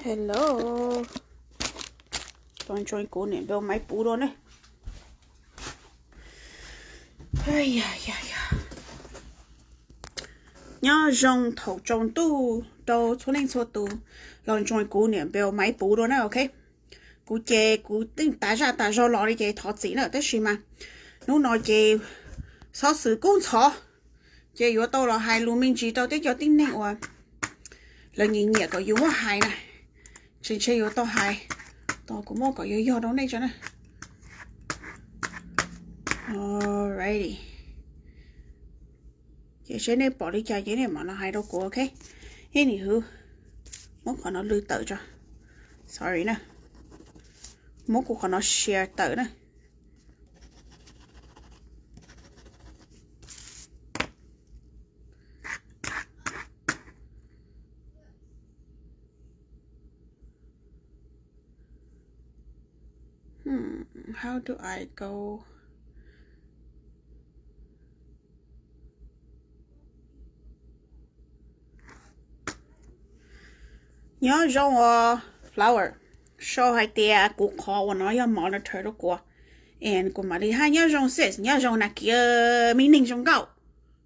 Hello, los join kuv niam npawg Maiv Puv dua ne. Nyob zoo thaum tsaus ntuj rau txhua leej txhua tus, los join kuv niam npawg Maiv Puv dua na, ok. Kuv ces kuv yeej tas zaj tas zog los li ces thov txim na, tab sis mas hnub no ces xov xwm kub ntxhov, ces yuav tau los hais lus me ntsis rau tej cov tib neeg uas lawv nyiam nyiam kom yus muab hais na. Tseem tshe yuav tau hais, tos kuv muab kom yog yog rau nej tso na. Alrighty, ces seb nej pom li cas ces nej mam los hais rau kuv, ok. Anywho, muab qhov no lwj tawm tso. Sorry na. Muab kuv qhov no share tawm na. Hmm, how do I go? Nyob zoo os Flower, sau hais tias kuv qhov uas no yog monitor rau kuv, es kuv mam li hais nyob zoo sis, nyob zoo na kiv, me neeg zoo nkauj,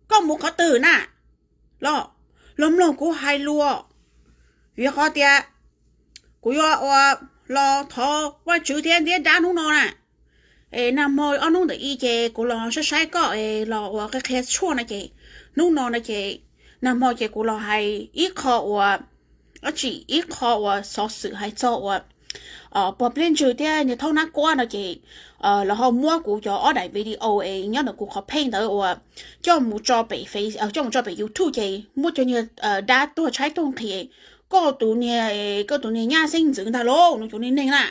koj mus qhov twg na? Los, los mloog kuv hais lus, vim qhov tias kuv yuav ua los thov Vajtswv thiab ntiab dab hnub no na. Es nag hmo ob hnub ntawm ib ces kuv los saib saib koj es los ua qhia qhia tshuaj no ces hnub no no ces nag hmo ces kuv los hais ib qho uas, dab tsi, ib qho uas xov xwm hais txog uas pog Pliab Ntswg thiab niag Thaub Nab Kuab no ces lawv ho muab kuv cov ob daim video es nyob ntawm kuv qhov page ntawd uas coj mus tso pem Face, coj mus tso pem YouTube ces muab cov niag dab tuag tshaib tuag nqhis, koj tus niag, koj tus niag nyab xeeb ntxwv ntag lauj, nws cov niag neeg na.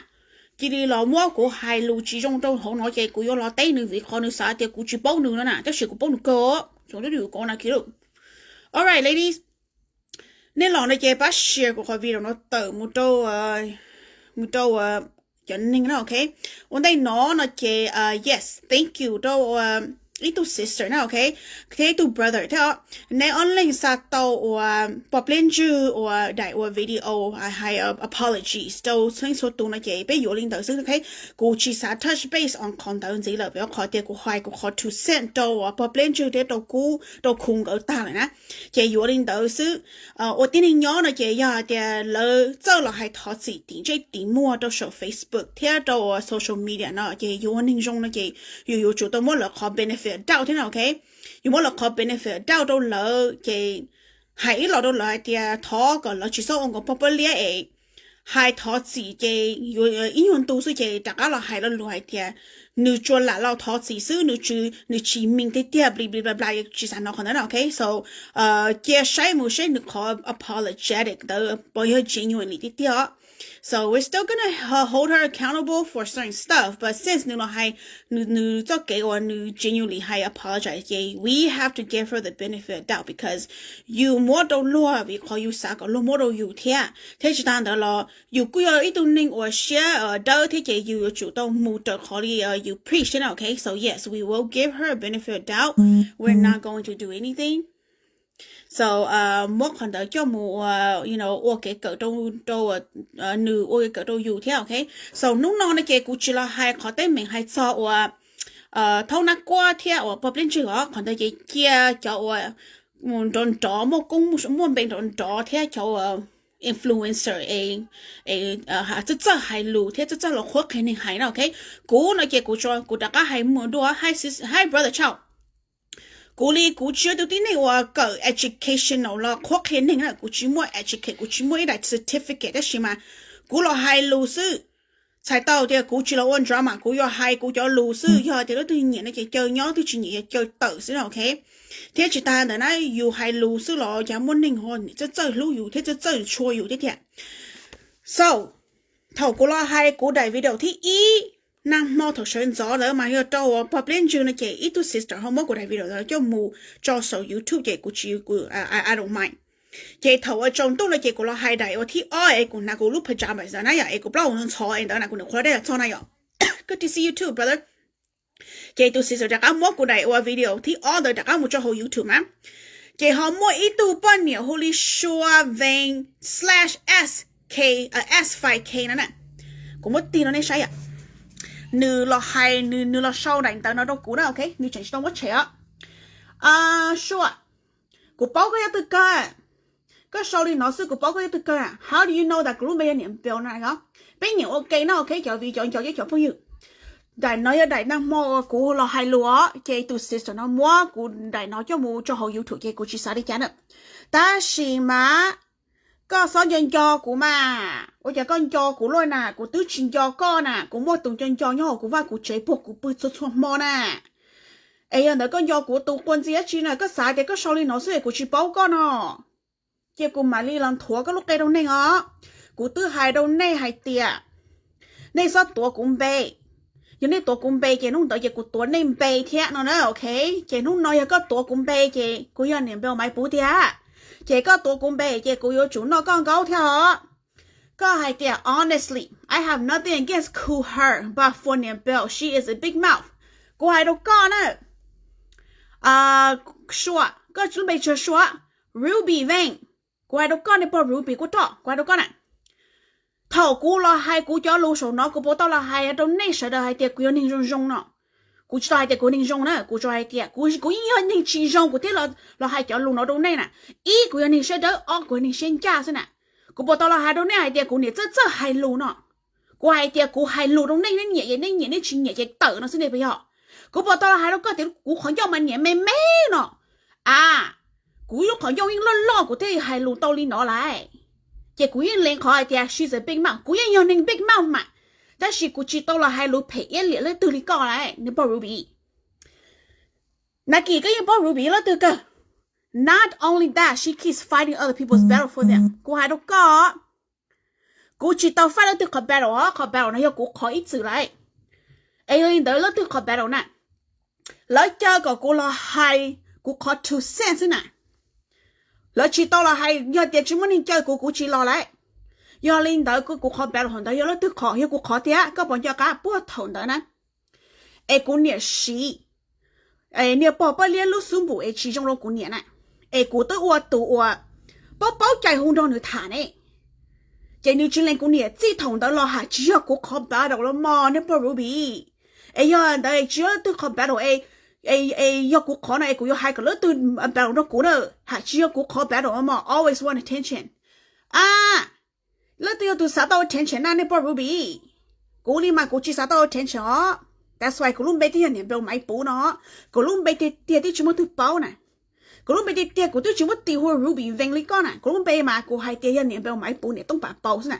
Cia li los muab kuv hais lus tsis zoo rau hauv no ces kuv yuav los teb nws vim qhov nws xav tias kuv tsis paub nws no na, tab sis kuv paub nws kawg. Txoov tus ko na kiv lawm. Alright ladies, nej los no ces pab share kuv qhov video no tawm mus rau, mus rau cov neeg na, ok. Ua ntej no no ces yes, thank you rau ib tug sister na, ok, thiab ib tug brother thiab os. Neb ob leeg xa tau uas pog Pliab Ntswg uas daim uas video hais apologies rau txhua leej txhua tus no ces peb yuav li ntawd xwb, ok. Kuv tsis xav touch base on qhov ntawd ntxiv lawm vim qhov tias kuv hais kuv qhov two cents rau uas pog Pliab Ntswg thiab rau Kub rau Khu nkawd tag lawm na. Ces yuav li ntawd xwb. Ua tib neeg nyob no ces yog hais tias lawv txawj los hais thov txim tim ntsej tim muag rau saum Facebook thiab rau social media no ces yus ua neeg zoo no ces yus yuav tsum tau muab lawv qhov benefit doubt thiab no, ok. Yus muab lawv qhov benefit doubt rau lawv ces hais ib los rau lawv hais tias thov kom lawv tsis txhob ua nkaus pog Paj Liab es hais thov txim ces yuav ib nyuag ntu xwb ces rov qab los hais lo lus hais tias nws tsuas lam los thov txim xwb, nws tsis, nws tsis mean tiag tiag, bli bli bla bla, tsis xav hnov qhov ntawd na, ok. So cia saib mus seb nws qhov apologetic ntawd puas yog genuinely tiag tiag. So we're still gonna hold her accountable for certain stuff, but since nws los hais nws txoj kev uas nws genuinely hais apologize ces we have to give her the benefit of doubt because yus muab rau luag vim qhov yus xav kom luag muab rau yus thiab, thiab tsis tas ntawd los yus kuj yog ib tug neeg uas siab dawb thiab ces yus yuav tsum tau mus raws qhov li yus preach thiab na, ok. So yes, we will give her a benefit of doubt, we're not going to do anything. So muab qhov ntawd coj mus ua, you know, ua kev kawm rau, rau nws, ua kev kawm rau yus thiab, ok. So hnub no no ces kuv tsis los hais qhov teeb meem hais txog uas Thaub Nab Kuab thiab uas pog Pliab Ntswg os, qhov ntawd ces cia cov uas nrov nrov muaj koob muaj npe nrov nrov thiab cov uas influencer es txawj txawj hais lus thiab txawj txawj los qhuab qhia neeg hais na, ok. Kuv no ces kuv, kuv rov qab hais mus dua, hi brother Chau. Kuv li kuv tsis yog tus tib neeg uas kawm educational los qhuab qhia neeg na, kuv tsis muaj educate, kuv tsis muaj ib daim certificate, tab sis mas kuv los hais lus xwb. Txhais tau tias kuv tsis los ua drama, kuv yuav hais kuv cov lus xwb, yog tias leej twg nyiam no ces caw nyob, twg tsis nyiam caw tawm xwb na, ok. Thiab tsis tas ntawd na, yus hais lus xwb los cas muaj neeg ho txawj txawj hlub yus thiab txawj txawj tshua yus thiab tiag. So thaum kuv los hais kuv daim video thib ib nag hmo thaum sawv ntxov ntawd mas yog rau pog Pliab Ntswg no ces ib tug sister ho muab kuv daim video ntawd coj mus tso saum YouTube ces kuv tsis, I don't mind. Ces thaum uas tsaus ntuj no ces kuv los hais daim uas thib ob es kuv hnav kuv lub pajama ntawd na yom, es kuv plaub hau ntxhov es ntawd na, kuv niam qhuav dej los txog na yom. Good to see you too, brother. Ces tus sister rov qab muab kuv daim uas video thib ob ntawd rov qab mus tso hauv YouTube na. Ces ho muaj ib tug poj niam hu li Sua Vein slash S K, S five K no na. Kuv muab tig rau nej saib yom. Nws los hais, nws nws los sau daim ntawv no rau kuv na, ok, nws tseem tsis tau muab tshem os. Sua, kuv paub koj yog twg kawg. Koj sau li no xwb kuv paub koj yog twg kawg. How do you know that kuv lub npe yog niam Bill na yom? Peb nyiam ua ke no, ok, cov viv cov nco cov phooj ywg. Daim no yog daim nag hmo uas kuv los hais lus os, ces tus sister no muab kuv daim no coj mus tso hauv YouTube ces kuv tsis xav li cas na. Tab sis mas koj txhob nco nco kuv mas. Ua cas koj nco kuv luaj na? Kuv twb tsis nco koj na, kuv muaj tus nco nco nyob hauv kuv vaj kuv tsev puag kuv pw txhua txhua hmo na. Es yog ntawd koj nco kuv tus quas ntxiv dab tsi na? Koj xav tias koj sau li no xwb es kuv tsis paub koj no. Ces kuv mam li los nthuav koj lub qe rau neeg os. Kuv twb hais rau nej hais tias nej txhob tuav kuv npe. Yog nej tuav kuv npe ces hnub ntawd ces kuv tuav nej npe thiab no na, ok? Ces hnub no yog koj tuav kuv npe ces kuv yog niam Bill Maiv Puv tiag. Ces koj tuav kuv npe ces kuv yuav tsum noj koj nkaub thiab os. Koj hais tias honestly, I have nothing against Cool Herc, but for niam Bill, she is a big mouth. Kuv hais rau koj na. Sua, koj lub npe tsis yog Sua, Ruby Veng. Kuv hais rau koj, nej pog Ruby Kuj Roj, kuv hais rau koj na. Thaum kuv los hais kuv cov lus saum no, kuv puas tau los hais rau nej sawv daws hais tias kuv yog neeg zoo zoo no? Kuv tsis tau hais tias kuv yog neeg zoo na, kuv tsuas hais tias kuv, kuv yeej yog neeg tsis zoo kuv thiaj los hais cov lus no rau nej na. Ib, kuv yog neeg siab dawb, ob, kuv yog neeg siab ncaj xwb na. Kuv puas tau los hais rau nej hais tias kuv niam txawj txawj hais lus no? Kuv hais tias kuv hais lus rau nej, nej nyiam ces nej nyiam, nej tsis nyiam ces tawm no xwb ne puas yog? Kuv puas tau los hais rau koj tias kuv qhov ncauj mas niam me me no? A, kuv lub qhov ncauj yeej loj loj kuv thiaj li hais lus tau li no lawm. Ces kuv yeej lees qhov hais tias she's a big mouth, kuv yeej yog neeg big mouth mas, tab sis kuv tsis tau los hais lus phem iab liam leej twg li koj lawm, nej pog Ruby. Naki, koj yeej paub Ruby leej twg kawg. Not only that, she keeps fighting other people's battle for them. Kuv hais rau koj, kuv tsis tau fight leej twg qhov battle os, qhov battle no yog kuv qhov ib txwm lawm. Es yog li ntawd leej twg qhov battle na? Lawv caw kom kuv los hais kuv qhov two cents xwb na. Lawv tsis tau los hais, yog tias tsis muaj neeg caw kuv, kuv tsis los lawm. Yog li ntawd kuv qhov battle thaum ntawd yog leej twg qhov? Yog kuv qhov tiag, koj puas nco qab puag thaum ntawd na? Es kuv niam siv niag pog Paj Liab lub xub npum es tsis zoo rau kuv niam na, es kuv twb ua tus uas paub paub cai hu nrog nws tham ne. Ces nws tsis lees kuv niam txij thaum ntawd los hais tsis yog kuv qhov battle los mog, nej pog Ruby. Es yog ntawd tsis yog leej twg qhov battle, es yog kuv qhov no es kuv yuav hais kom leej twg battle nrog kuv na? Hais tsis yog kuv qhov battle los mog, always want attention. A, leej twg yog tus xav tau attention na, nej pog Ruby? Kuv li mas kuv tsis xav tau attention os. That's why kuv lub npe twb yog niam Npeu Maiv Puv no. Kuv lub npe tiag tiag twb tsis muaj twg paub na. Kuv lub npe tiag tiag kuv twb tsis muab tis hu Ruby Vees li koj na. Kuv lub npe mas kuv hais tias yog niam Npeu Maiv Puv niam Tooj Pam Pau xwb na.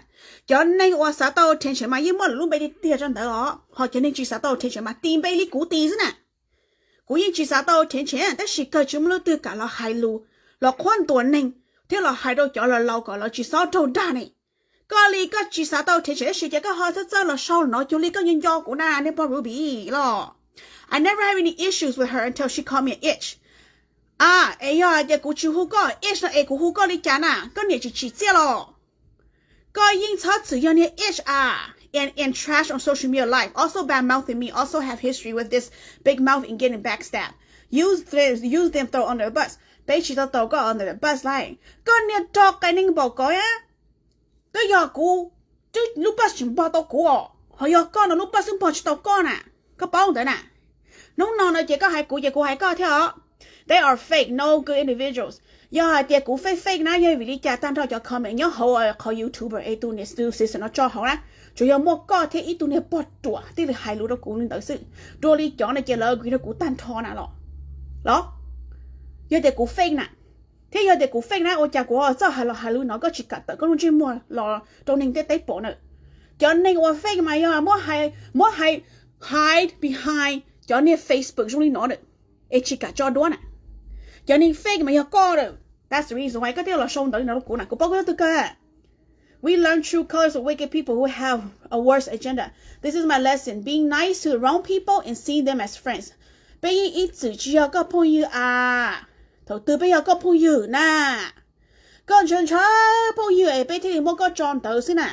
Cov neeg uas xav tau attention mas yeej muab lawv lub npe tiag tiag rau ntawd os, ho cov neeg tsis xav tau attention mas tis npe li kuv tis xwb na. Kuv yeej tsis xav tau attention tab sis kawg tsis muaj leej twg kam los hais lus los qhuab ntuas neeg thiab los hais rau cov laus laus kom lawv tsis txhob raug dag ne. Koj li koj tsis xav tau attention tab sis ces koj ho txawj txawj los sau no cuag li koj nco nco kuv na, nej pog Ruby los. I never have any issues with her until she called me an itch. A, es yog hais tias kuv tsis hu koj itch no es kuv hu koj li cas na? Koj niam tsis tsim txiaj los? Koj yeej txhob txwm yog niag itch a, and and trash on social media life, also bad mouthing me, also have history with this big mouth and getting backstab. Use them, use them throw under the bus. Peb tsis tau throw koj under the bus lawm. Koj niag rog qe neeg npaum koj, koj yog kuv, twb lub bus tsis npog tau kuv os, ho yog koj no lub bus twb npog tsis tau koj na. Koj paub ntawd na. Hnub no no ces koj hais kuv ces kuv hais koj thiab os. They are fake, no good individuals. Yog hais tias kuv fake fake na yog vim li cas tag nrho cov comment nyob hauv qhov YouTuber es tus niam tus season no tso hauv na, tsuas yog muaj koj thiab ib tug niag pog ruam thiaj li hais lus rau kuv li ntawd xwb. Dua li cov no ces lawv agree rau kuv tag nrho na los, los? Yog tias kuv fake na, thiab yog tias kuv fake na ua cas kuv txawj hais los hais lus no koj tsis kam tawm koj lub ntsej muag los rau neeg ntiaj teb pom na? Cov neeg uas fake mas yog muab hais, muab hais, hide behind cov niag Facebook zoo li no na, es tsis kam tso duab na. Cov neeg fake mas yog koj na. That's the reason why koj thiaj los sau ntawv li no rau kuv na, kuv paub koj yog tus kawg. We learn true colors of wicked people who have a worse agenda. This is my lesson. Being nice to the wrong people and seeing them as friends. Peb yeej ib txwm tsis yog koj phooj ywg a. Thaum twg peb yog koj phooj ywg na? Koj ntshaw ntshaw phooj ywg es peb thiaj li muab koj tso ntawd xwb na.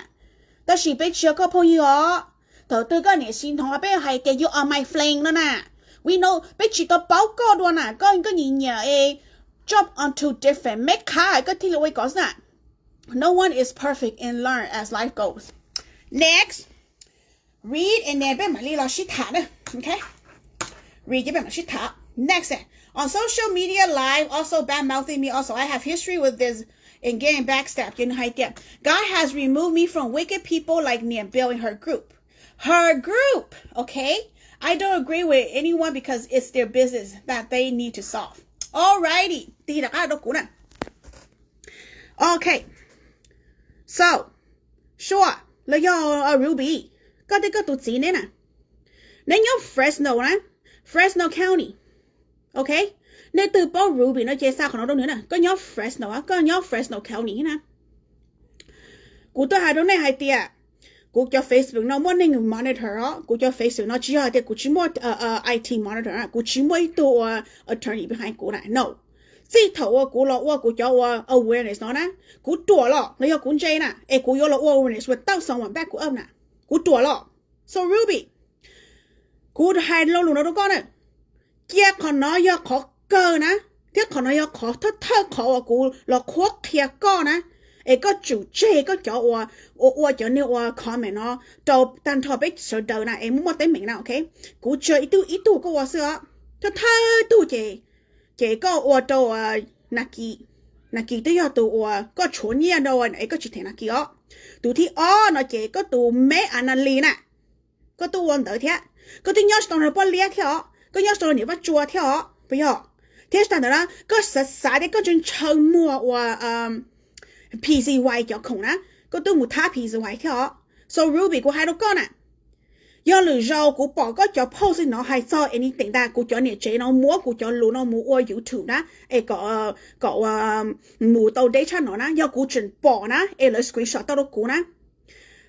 Tab sis peb tsis yog koj phooj ywg os. Thaum twg koj niam siv hnov peb hais tias you are my friend no na, we know peb tsis tau paub koj dua na, koj koj nyiam nyiam es jump onto different meb qha koj thiaj li ua li ko xwb na. No one is perfect and learn as life goes. Next, read and then peb mam li los sib tham na. Okay, read ces peb mam sib tham. Next, on social media live also bad mouthing me also. I have history with this and getting backstab. Ces nws hais tias, God has removed me from wicked people like Niam Bill and her group. Her group, okay? I don't agree with anyone because it's their business that they need to solve. Alrighty, tig rov qab rau kuv na. Okay, so, Sua, los yog Ruby, koj tej koj tus txiv neb na, neb nyob Fresno na, Fresno County. Okay, nej twg paub Ruby no ces xa qhov no rau nws na, koj nyob Fresno, koj nyob Fresno County na. Kuv twb hais rau nej hais tias kuv cov Facebook no muaj neeg monitor os, kuv cov Facebook no tsis yog hais tias kuv tsis muaj I T monitor, kuv tsis muaj ib tug ua attorney behind kuv na, no. Txij thaum uas kuv los ua kuv cov ua awareness no na, kuv ruam los los yog kuv ntse na es kuv yuav los ua awareness without someone back kuv up na, kuv ruam los. So Ruby, kuv hais lo lus no rau koj na, cia qhov no yog qhov kawg na, thiab qhov no yog qhov thawj thawj qhov uas kuv los qhuab qhia koj na, es koj tsum tseg koj cov ua, ua ua cov niag ua comment no rau tag nrho peb sawv daws na es muaj muaj teeb meem na, okay? Kuv tsis yog ib tug ib tug koj ua xwb os, thawj thawj tug ces, ces koj ua rau Nas Kis, Nas Kis twb yog tus uas koj tshuav nyiaj rau es koj tsis them Nas Kis os. Tus thib ob no ces koj tus me Anali na, koj twb ua ntawd thiab, koj twb nyob tsis tau nrog poj liab thiab os, koj nyob tsis tau niam Vaj Tsua thiab os, puas yog? Thiab tsis tas ntawd na, koj xav xav tias koj ntshaw ntshaw muag ua P Z Y cov khoom na, koj twb mus thab P Z Y thiab os. So Ruby, kuv hais rau koj na, yog lwm zaus kuv pom koj cov post li no hais txog anything ntag, kuv cov niam tsev no muab kuv cov lus no mus ua YouTube na, es kom, kom ua mus tau deb tshaj no na, yog kuv tseem pom na es lawv screenshot tau rau kuv na,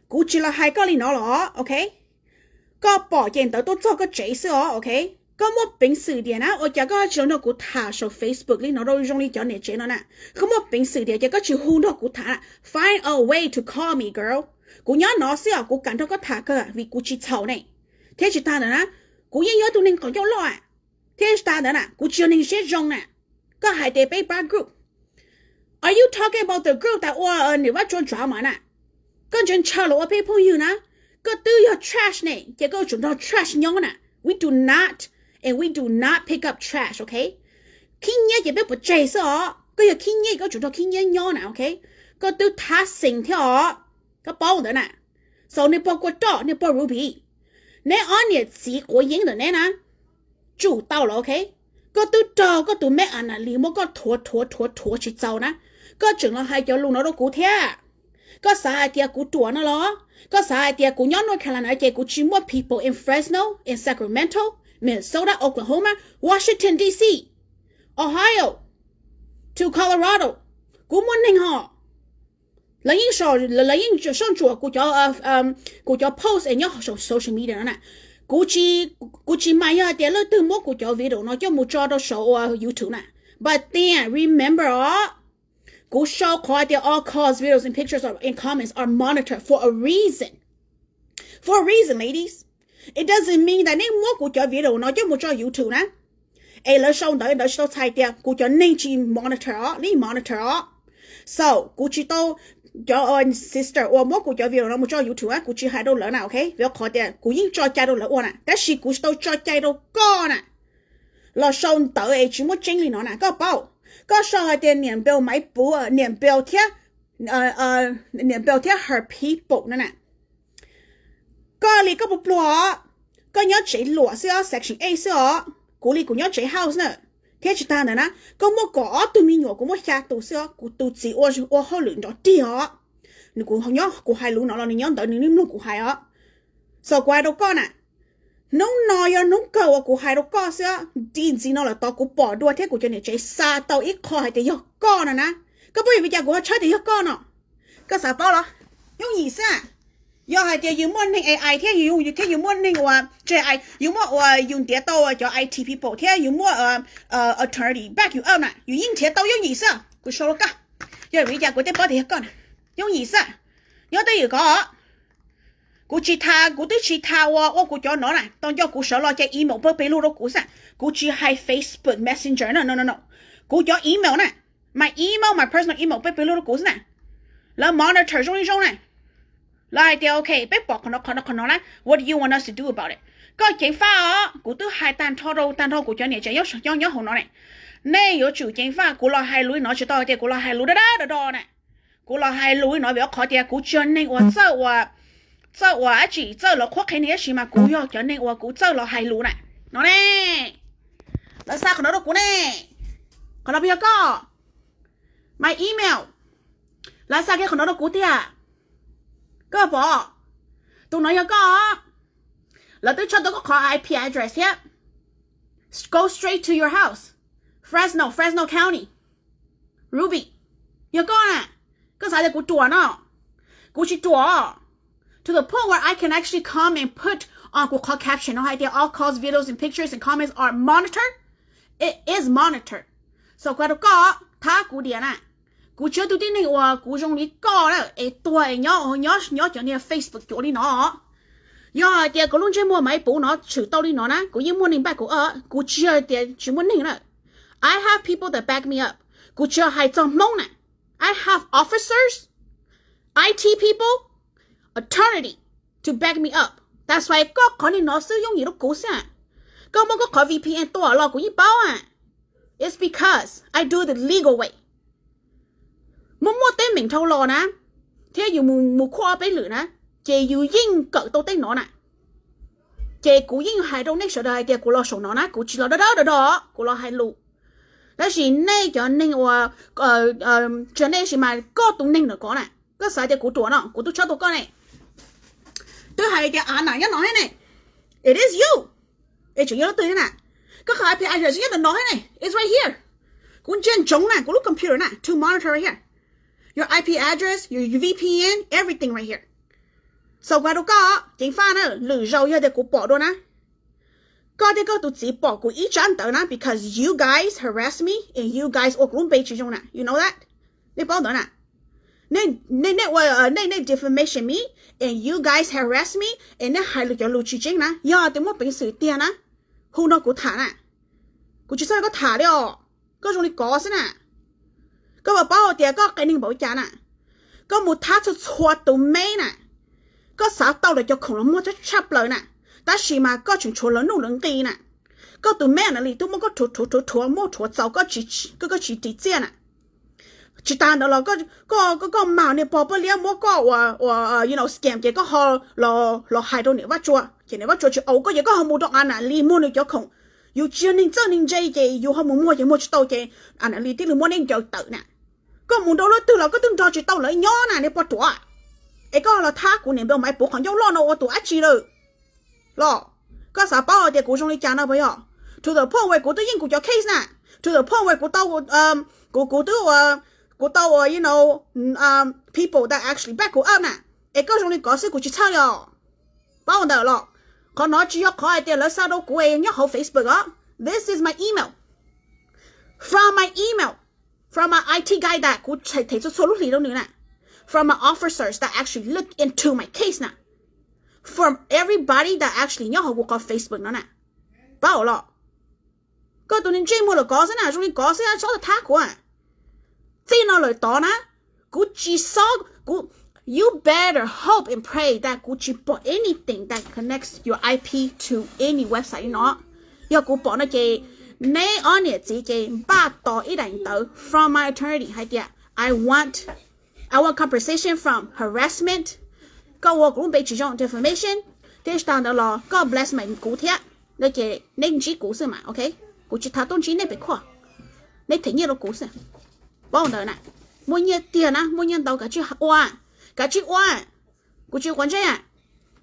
kuv tsis los hais koj li no los, okay? Koj pom ces ntawd tuaj txog koj tsev xwb os, okay? Koj muaj peev xwm tias na ua cas koj tsis los nrog kuv tham saum Facebook li no rau zoo li cov niam tsev no na? Koj muaj peev xwm tias ces koj tsis hu nrog kuv tham na? Find a way to call me, girl. Kuv nyob no xwb os, kuv kam nrog koj tham kawg vim kuv tsis txhaum ne. Thiab tsis tas ntawd na, kuv yeej yog tus neeg qaum ncauj loj, thiab tsis tas ntawd na, kuv tsis yog neeg siab zoo na. Koj hais tias peb pab group, are you talking about the group tas ua niam Vaj Tsua drama na? Koj ntshaw ntshaw los ua peb phooj ywg na, koj twb yog trash ne ces koj yuav tsum nrog trash nyob na. We do not, and we do not pick up trash, okay? Khib nyiab ces peb puas tseg xwb os, koj yog khib nyiab koj tsum nrog khib nyiab nyob na, okay? Koj twb thab xees thiab os, koj paub ntawd na. So nej pog kua roj, nej pog Ruby, neb ob niam txiv quav yeeb ntawm neb na, tsum tau los, okay? Koj twb raug koj tus me Anali muab koj rhuav rhuav rhuav rhuav tsis txaus na, koj tseem los hais cov lus no rau kuv thiab. Koj xav hais tias kuv ruam no los? Koj xav hais tias kuv nyob North Carolina ces kuv tsis muaj people in Fresno, in Sacramento, Minnesota, Oklahoma, Washington D C, Ohio, to Colorado? Kuv muaj neeg hos. Lawv yeej, lawv yeej soj ntsuam kuv cov, kuv cov post es nyob saum social media no na. Kuv tsis, kuv tsis mas yog hais tias leej twg muab kuv cov video no coj mus tso rau saum ua YouTube na. But then remember os, kuv sau qhov tias all calls, videos and pictures and comments are monitored for a reason. For a reason, ladies. It doesn't mean that nej muab kuv cov video no coj mus tso YouTube na, es lawv sau ntawv ntawd tsis tau txhais tias kuv cov neeg tsis monitor os, nej monitor os. So kuv tsis tau, cov sister uas muab kuv cov video no mus tso YouTube, kuv tsis hais rau lawv na, okay? Vim qhov tias kuv yeej tso cai rau lawv ua na, tab sis kuv tsis tau tso cai rau koj na. Los sau ntawv es tsis muaj tseeb li no na, koj paub. Koj sau hais tias niam Bill Maiv Puv, niam Bill thiab, niam Bill thiab her people no na. Koj li koj puas pluag os? Koj nyob tsev luam xwb os, section eight xwb os. Kuv li kuv nyob tsev house na. Thiab tsis tas ntawd na, koj muaj kaum ob tug me nyuam, kuv muaj xya tus xwb os. Kuv tus txiv ua hauj lwm nrov rig os. Nws, kuv nyob kuv hais lus no los nws nyob ntawd nws yeej mloog kuv hais os. So kuv hais rau koj na, hnub no yog hnub kawg uas kuv hais rau koj xwb, dim ntxiv no lawm tod kuv pom dua thiab kuv cov niam tsev xa tau ib qho hais tias yog koj no na. Koj paub vim li cas kuv ho tshawb tias yog koj no? Koj xav paub los? Yooj yim xwb. Yog hais tias yus muaj neeg A I thiab, thiab yus muaj neeg ua, tsis A I, yus muaj ua, yus ntiav tau cov I T people thiab yus muaj attorney back yus up na, yus yeej nrhiav tau yooj yim xwb. Kuv sau rau koj, yog vim li cas kuv thiaj paub tias yog koj na? Yooj yim xwb. Nyob twj ywm ko. Kuv tsis tha, kuv twb tsis tha ua, ua kuv cov no na, tau nco kuv sawv los ces email pawg pes lug rau kuv xwb. Kuv tsis hais Facebook Messenger na, no no no. Kuv cov email na, my email, my personal email pawg pes lug rau kuv xwb na. Lawv monitor zoo li zoo na. Lawv hais tias, ok, peb pom qhov no qhov no qhov no na, what do you want us to do about it? Koj ceev faj os, kuv twb hais tag nrho rau tag nrho kuv cov niam tsev nyob nyob hauv no ne. Nej yuav tsum ceev faj, kuv los hais lus li no tsis tau hais tias kuv los hais lus dab dab do do na. Kuv los hais lus li no vim qhov tias kuv tsis yog neeg uas txawj ua, txawj ua dab tsi, txawj los qhuab qhia neeg tab sis mas kuv yog cov neeg uas kuv txawj los hais lus na. No ne, lawv xa qhov no rau kuv ne. Qhov no puas yog koj? My email. Lawv xa kiag qhov no rau kuv tiag. Koj pom, tus no yog koj. Lawv twb tshaj tau koj qhov I P address thiab. Go straight to your house. Fresno, Fresno County. Ruby, yog koj na. Koj xav tias kuv ruam no? Kuv tsis ruam. To the point where I can actually come and put on kuv qhov caption no hais tias all calls, videos and pictures and comments are monitored. It is monitored. So kuv hais rau koj, thab kuv diam na. Kuv tsis yog tus tib neeg uas kuv zoo li koj na es tuag es nyob nyob nyob cov niag Facebook cuav li no. Yog hais tias kuv lub ntsej muag mas ib puv no tshwm tau li no na, kuv yeej muaj neeg back kuv up, kuv tsis yog tias tsis muaj neeg na. I have people that back me up. Kuv tsis yog hais txog Hmoob na. I have officers, I T people, attorney to back me up. That's why koj qhov niag no xwb yooj yim rau kuv xwb. Koj muab koj qhov V P N tua los kuv yeej paub. It's because I do the legal way. Muaj muaj teeb meem dhau los na, thiab yus mus mus khuaj ob peb lwm na, ces yus yeej kawm tau tej no na. Ces kuv yeej hais rau nej sawv daws hais tias kuv los saum no na, kuv tsis los dawb dawb do do, kuv los hais lus. Tab sis nej cov neeg uas, tsis yog nej sis mas koj tus neeg ntawm ko na, koj xav tias kuv ruam no, kuv twb tshaj tau koj ne. Twb hais tias av nam nyob no thiab ne. It is you. Es tseem yog leej twg thiab na? Koj qhov I P address nyob ntawm no thiab ne. It's right here. Kuv ntsia ntsoov na, kuv lub computer na, to monitor right here. Your I P address, your V P N, everything right here. So kuv hais rau koj, ceev faj na, lwm zaus yog tias kuv pom dua na, koj thiab koj tus txiv pom kuv ib tsab ntawv na, because you guys harass me and you guys ua kuv lub npe tsis zoo na, you know that? Nej paub ntawd na. Nej, nej, nej ua, nej, nej defamation me and you guys harass me and nej hais lus cov lus tsis tseeb na, yog tias muaj peev xwm tiag na, hu nrog kuv tham na. Kuv tsis txhob koj tham li os. Koj zoo li kov xwb na. Koj puas paub tias koj qias neeg npaum cas na? Koj mus thab txhua txhua tus meb na, koj xav tau lawv cov khoom los muag tshaj tshaj plaws na, tab sis mas koj tseem tshuav lawv nuj lawv nqi na. Koj tus meb Anna Lee twb muab koj rhuav rhuav rhuav rhuav muab rhuav txaus, koj tsis ris txiaj na. Tsis tas ntawd los koj, koj mag niag pog poj liab muab koj ua, ua, you know, scam ces koj ho los hais rau niam Vaj Tsua, ces niam Vaj Tsua tsis au koj ces koj ho mus rau Anna Lee muag nws cov khoom. Yus tsis yog neeg txawj neeg ntse ces yus ho mus muag ces muag tsis tau ces Anna Lee tib lub muab neb ncaws tawm na. Koj mus rau lub twg los koj twb nrog tsis tau lawv nyob na niag poj ruam. Es koj los thab kuv niam npawg Maiv Puv qhov ncauj loj no ua tus dab tsi lawm? Los koj xav paub tias kuv zoo li cas no puas yog? To the point where kuv twb yeej kuv cov case na. To the point where kuv tau, kuv, kuv twb ua, kuv tau ua, you know, people that actually back kuv up na. Es koj zoo li kov xwb kuv tsis txhawj li os. Paub ntawm los, qhov no tsis yog qhov hais tias lawv xa rau kuv es nyob hauv Facebook os. This is my email. From my email, from my I T guy that kuv them txhua txhua lub hlis rau nws na, from my officers that actually look into my case na, from everybody that actually nyob hauv kuv qhov Facebook no na. Paub los, koj tus niag ntsej muag lawm kov xwb na, zoo li kov xwb txhob thab kuv. Txij no lawm tod na, kuv tsis xob kuv, you better hope and pray that kuv tsis pom anything that connects your I P to any website li no. Yog kuv pom no ces neb ob niam txiv ces npaj tos ib daim ntawv from my attorney hais tias I want, I want compensation from harassment. Koj ua kuv lub npe tsis zoo, defamation, thiab tsis tas ntawd los koj blackmail kuv thiab. No ces neb ntsib kuv xwb mas, ok. Kuv tsis tau tuaj ntsib nej pem khuaj, nej them nyiaj rau kuv xwb. Paub ntawd na, muaj nyiaj tiag na, muaj nyiaj ntau kav tsij ua, kav tsij ua. Kuv tsis quav ntsej,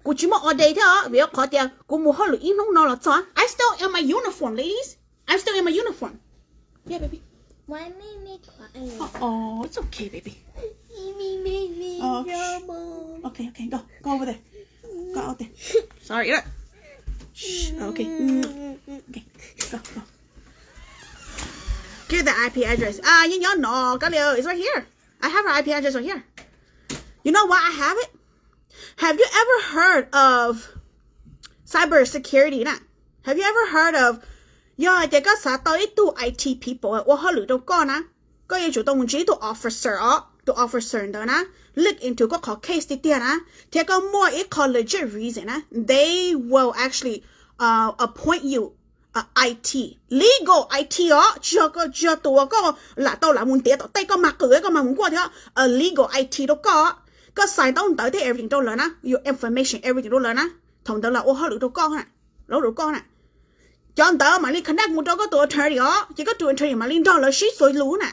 kuv tsis muaj all day thiab os, vim qhov tias kuv mus hauj lwm ib hnub no los txog. I still in my uniform, ladies. I'm still in my uniform. Yeah, baby. Why me make fun? Oh, it's okay, baby. Me, me, me, Oh, your mom. Okay, okay, go, go over there. Go out there. Sorry, look. Shh, okay. Mm. Okay, go, go. Give the I P address. Ah, you know, no, Galileo, it's right here. I have her I P address right here. You know why I have it? Have you ever heard of cyber security na? Have you ever heard of, yog hais tias koj xav tau ib tug I T people ua hauj lwm rau koj na, koj yuav tsum tau mus ntsib ib tug officer os. tus officer ntawd na, look into koj qhov case tiag tiag na, thiab koj muaj ib qho legit reason na, they will actually uh, appoint you a I T, legal I T os, tsis yog, tsis yog tus uas koj lam tau lam mus ntiav tom tej koj mag qws koj mag mus nkuaj thiab, a legal I T rau koj, koj sign ntaub ntawv thiab everything rau lawv na, your information everything rau lawv na, thaum ntawd lawv ua hauj lwm rau koj na, lawv ua rau koj na. Cov ntawd mam li connect mus rau koj tus attorney os, ces koj tus attorney mam li nrog lawv sib txuas lus na.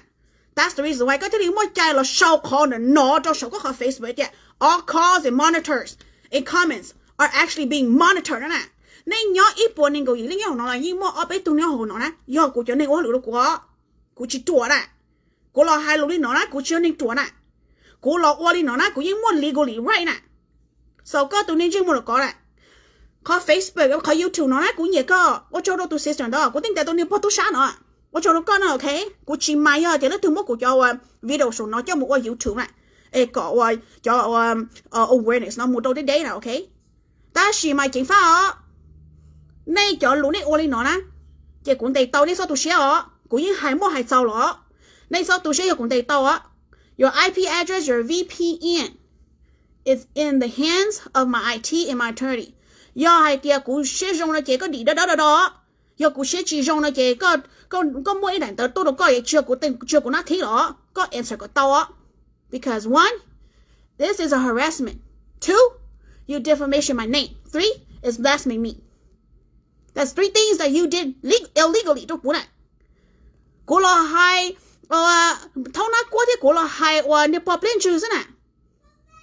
That's the reason why koj thiaj li muaj cai los sau qhov no rau saum koj qhov Facebook tias all calls and monitors and comments are actually being monitored na. Nej nyob ib puas nees nkaum yim leej nyob hauv no los yeej muaj ob peb tug nyob hauv no na, yog kuv cov neeg ua hauj lwm rau kuv, kuv tsis ruam na. Kuv los hais lus li no na kuv tsis yog neeg ruam na. Kuv los ua li no na kuv yeej muaj legally right na. So koj tus neeg ntsej muag los kov na, qhov Facebook, qhov YouTube no na kuv nyiam koj, ua tsaug rau tus sister ntawd, kuv teej tais tus niag pog tub sab no, ua tsaug rau koj na, ok. Kuv tsis mind yog tias leej twg muab kuv cov ua video saum no coj mus ua YouTube na, es kom ua cov awareness no mus rau deb deb na, ok. Tab sis mas ceev faj os, nej cov lus nej ua li no na, ces kuv ntes tau nej txoj tu siab os, kuv yeej hais muaj hais txaus los, nej txoj tu siab yog kuv ntes tau os. Your I P address, your V P N is in the hands of my I T and my attorney. Yog hais tias kuv siab zoo no ces koj dim dawb dawb do do, yog kuv siab tsis zoo no ces koj muaj ib daim ntawv tuaj rau koj, tsis yog kuv nab thib los koj answer kom tau os. Because one, this is a harassment. Two, you defamation my name. Three, is blasphemy me. That's three things that you did illegally rau kuv na. Kuv los hais thaub nab kuab thiab kuv los hais uas niag pog pliab ntsws xwb na.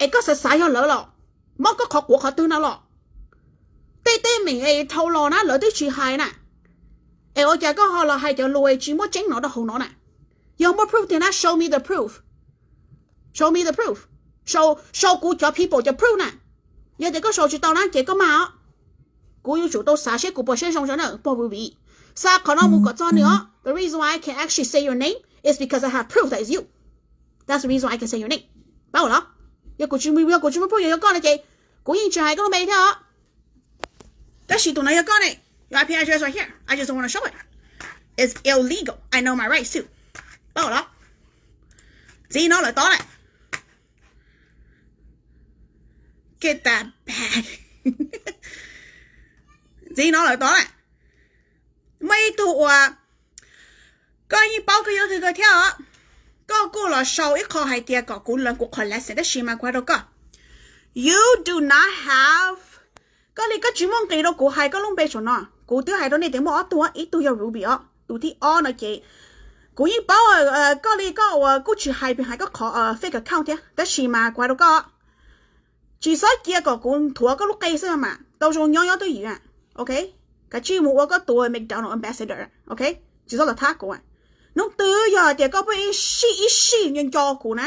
Es koj xav xav yog lawv los muab koj qhov quav qhov twg no los? Tej teeb meem es dhau los na lawv twb tsis hais na. Es ua cas koj ho los hais cov lus tsis muaj tseeb no rau hauv no na? Yog muaj proof tiag na show me the proof. Show me the proof. Show, show kuv cov people cov proof na. Yog tias koj show tsis tau na ces koj mag os. Kuv yuav tsum tau xav seb kuv puas siab zoo tso na pog Ruby. Xa qhov no mus kom txog nws os. The reason why I can actually say your name is because I have proof that it's you. That's the reason why I can say your name. Pab los? Yog kuv tsis, yog kuv tsis muaj proof yog koj no ces kuv yeej tsis hais koj lub npe thiab os. Tab sis tus no yog koj ne. Your I P address right here. I just don't want to show it. It's illegal. I know my rights too. Pab los? Txiv no lawm tod lawm. Get that bag. Txiv no lawm tod lawm. Muaj ib tug uas koj yeej paub koj yog twg kawg thiab os. Koj kuj los sau ib qho hais tias kom kuv learn kuv qhov lesson tab sis mas kuv hais rau koj, you do not have, koj li koj tsis muaj nqis rau kuv hais koj lub npe saum no. Kuv twb hais rau nej tias muaj ob tug, ib tug yog Ruby os, tus thib ob no ces kuv yeej paub koj li koj uas kuj tsis hais pes hais koj qhov fake account thiab tab sis mas kuv hais rau koj, tsis txhob cia kom kuv nthuav koj lub qe xwb mas tau zoo nyob nyob twj ywm, ok. Kav tsij mus ua koj tus McDonald ambassador, ok. Tsis txhob los thab kuv. Hnub twg yog hais tias koj pheej ib sij ib sij nco nco kuv na,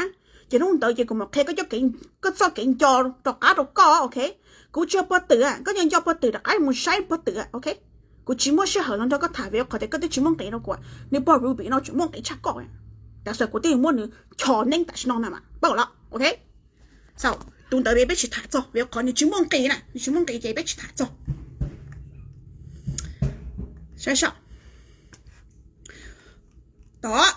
ces hnub ntawd ces kuv mam qhia koj txoj kev nco rov qab rau koj, ok. Kuv tsis yog pog twm, koj nco nco pog twm rov qab mus saib pog twm, ok. Kuv tsis muaj sij hawm los nrog koj tham vim qhov tias koj twb tsis muaj nqis rau kuv. Nws pog Ruby no tseem muaj nqis tshaj koj. Tam sim kuv twb muab nws chos neeb tam sim no na mas pab los, ok. Tus ntawd peb tsis tham txog vim qhov nws tsis muaj nqis na, nws tsis muaj nqis ces peb tsis tham txog. Saib soj tod.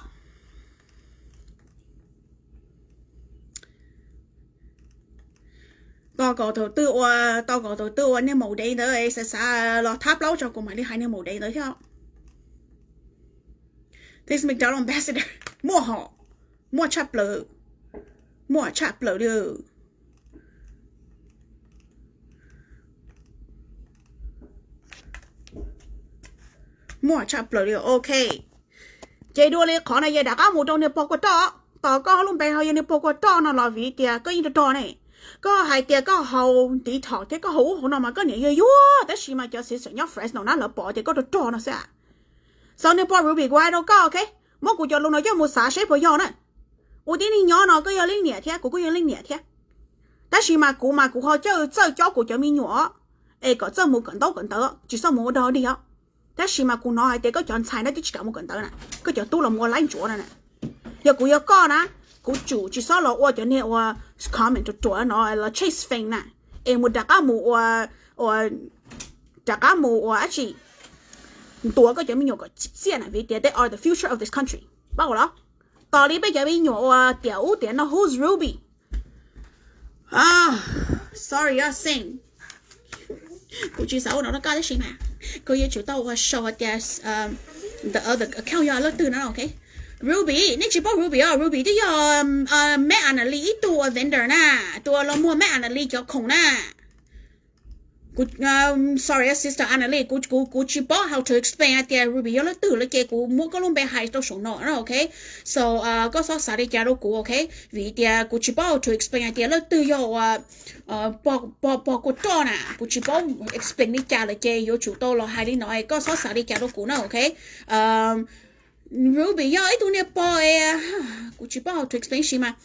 Tos kom thaum twg ua, tos kom thaum twg ua niag maum dev ntawd xav xav los thab plaub tso kuv mam li hais niag maum dev ntawd thiab. This McDonald ambassador muaj hom, muaj tshaj plaws, muaj tshaj plaws li. Muaj tshaj plaws li, ok. Ces dua li qhov no yog rov qab mus rau niag pog kua roj, tos koj lub npe ho yog niag pog kua roj no los vim tias koj yeej rog rog ne. Koj hais tias koj haus ntiv thom thiab koj haus ub hauv no mas koj niam yuag yuag tab sis mas cov xeem nyob Fresno na lawv pom tias koj rog rog no xwb. Xav niag pog Ruby kuv hais rau koj, ok. Muab kuv cov lus no coj mus xav seb puas yog na. Ua tib neeg nyob no koj yog leej niam thiab kuv kuj yog leej niam thiab. Tab sis mas kuv mas kuv ho coj txawj cob kuv cov me nyuam es kom txawj mus kawm ntaub kawm ntawv, tsis txhob mus ua dog dig os. Tab sis mas kuv hnov hais tias koj cov ntxhais na twb tsis kam mus kawm ntawv na, koj cov tub los mus ua laib ntsuav na. Yog kuv yog koj na, kuv tsum tsis txhob los ua cov niag ua comment ruam ruam no los chase fame na, es mus rov qab mus ua, ua, rov qab mus ua dab tsi, ntuas koj cov me nyuam kom tsim txiaj na vim tias they are the future of this country. Pab ua los? Tos li peb cov me nyuam uas tiam ub tiam no, who's Ruby? Sorry, Saint. Kuv tsis xav ua no rau koj tab sis mas kuv yuav tsum tau ua show hais tias the other account yog leej twg no, ok? Ruby, nej tsis paub Ruby os? Ruby twb yog Meb Anali ib tug vendor na, tus uas los muag Meb Anali cov khoom na. Sorry, sister Anali, kuv kuv kuv tsis paub how to explain hais tias Ruby yog leej twg lawm ces kuv muab koj lub npe hais rau saum no, ok? So koj txhob xav li cas rau kuv, ok? Vim tias kuv tsis paub how to explain hais tias leej twg yog uas pog kua roj na, kuv tsis paub explain li cas lawm ces yuav tsum tau los hais li no, koj txhob xav li cas rau kuv na, ok? Ruby yog ib tug niag pog, kuv tsis paub how to explain si mas.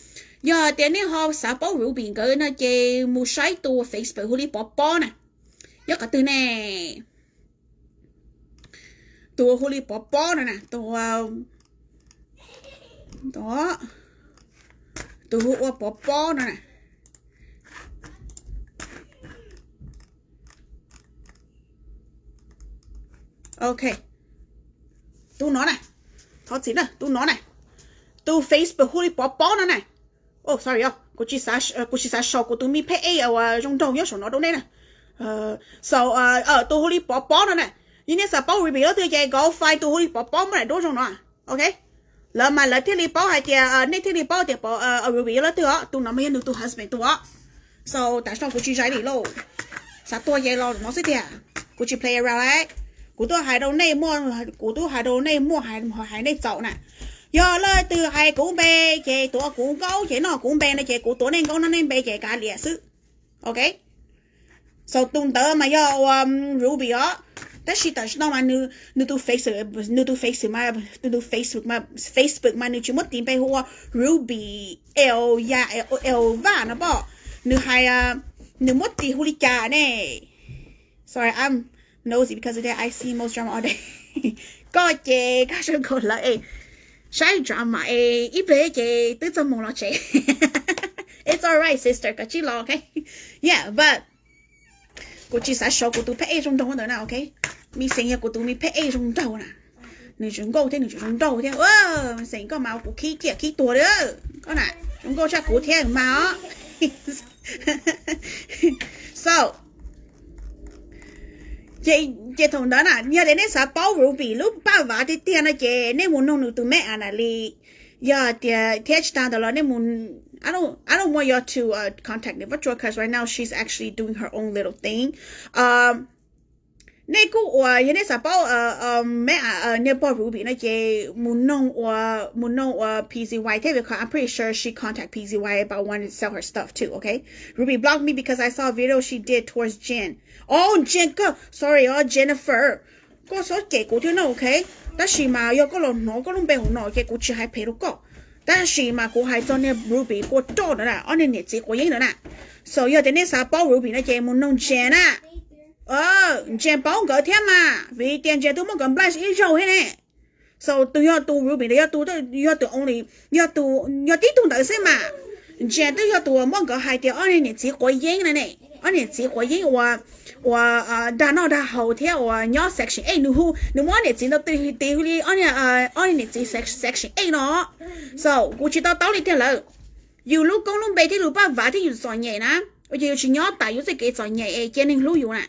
Yog tias nej ho xav paub Ruby nkawd no ces mus saib tus Facebook hu li Pov Pob na. Yog qhov twg ne? Tus hu li Pov Pob no na, tus, tus hu ua Pov Pob no na. Ok, tus no na, thov txim na, tus no na, tus Facebook hu li Pov Pob no na. Sorry, kuv tsis xav show kuv tus me pheb ej uas zoo nraug nyob saum no rau nej na. So tus hu li Pov Pob no na, yog nej xav paub Ruby leej twg ces go find tus hu li Pov Pob muab daim duab zoo no, ok? Lawv mas lawv thiaj li paub hais tias, nej thiaj li paub tias Ruby yog leej twg os. Tus no mas yog nws tus husband tus os. So tam sim no kuv tsis zais li lauj, xav tuag ces los no xwb tiag. Kuv tsis play around li. Kuv twb hais rau nej muaj, kuv twb hais rau nej muaj hais nej txaus na. Yog leej twg hais kuv npe ces tuav kuv nkauj ces noj kuv npe no ces kuv tuav nej nkauj noj nej npe ces kav liam xwb, ok? So tus ntawd mas yog ua Ruby os. Tab sis tam sim no mas nws tus face, nws tus face, nws tus Facebook, Facebook mas nws tsis muab tis npe hu ua Ruby L ya L Vaj no pom. Nws hais, nws muab tis hu li cas ne? Sorry, I'm nosy because today I see most drama all day. Koj ces koj zoo nkaus lawv es saib drama es ib pliag ces twb txog moos los tsev. It's alright, sister, koj cia li los, ok? Yeah, but kuv tsis xav show kuv tus pheb ej zoo nraug ntawd na, ok? Me xeem yog kuv tus me pheb ej zoo nraug na. Nws tseem nkauj thiab nws tseem zoo nraug thiab. Me xeem, koj mas ua kuv khib ciaj khib tuag li. Koj na, zoo nkauj tshaj kuv thiab mas os. So ces thaum ntawd na, yog tias nej xav paub Ruby lub paj vav tiag tiag no ces nej mus noog nws tus me Anali. Yog tias thiab tsis tas ntawd los nej mus, I don't, I don't want y'all to contact Niam Vaj Tsua because right now she's actually doing her own little thing. Nej kuj ua, yog nej xav paub me, niag pog Ruby no ces mus noog ua, mus noog ua P Z Y thiab because I'm pretty sure she contact P Z Y about wanting to sell her stuff too, ok? Ruby blocked me because I saw a video she did towards Jen. Oh, Jen, koj, sorry os, Jennifer. Koj txhob cem kuv thiab no, ok? Tab sis mas yog koj los hnov koj lub npe hauv no ces kuv tsis hais phem rau koj. Tab sis mas kuv hais txog niag Ruby kua roj ntawd na, ob niag niam txiv quav yeeb ntawd na. So yog tias nej xav paub Ruby no ces mus noog Jen na. Jen paub nkawd thiab mas, vim tias Jen twb muab nkawd nplaij ib zaug thiab ne. So tus yog tus Ruby ntawd yog tus, yog tus only, yog tus, yog tib tug ntawd xwb mas. Jen twb yog tus uas muab nkawd hais tias ob niag niam txiv quav yeeb na ne. Ob niag niam txiv quav yeeb uas, uas dag noj dag haus thiab uas nyob section eight, nws hu, nws muab ob niam txiv ntawd tis hu li ob niag niam txiv section eight no. So kuv tsis to taub li tiag lawm. Yus lub koob lub npe thiab lub paj vav thiab yus txom nyem na, ua cas yus tsis nyob tas yus txoj kev txom nyem es cia neeg hlub yus na?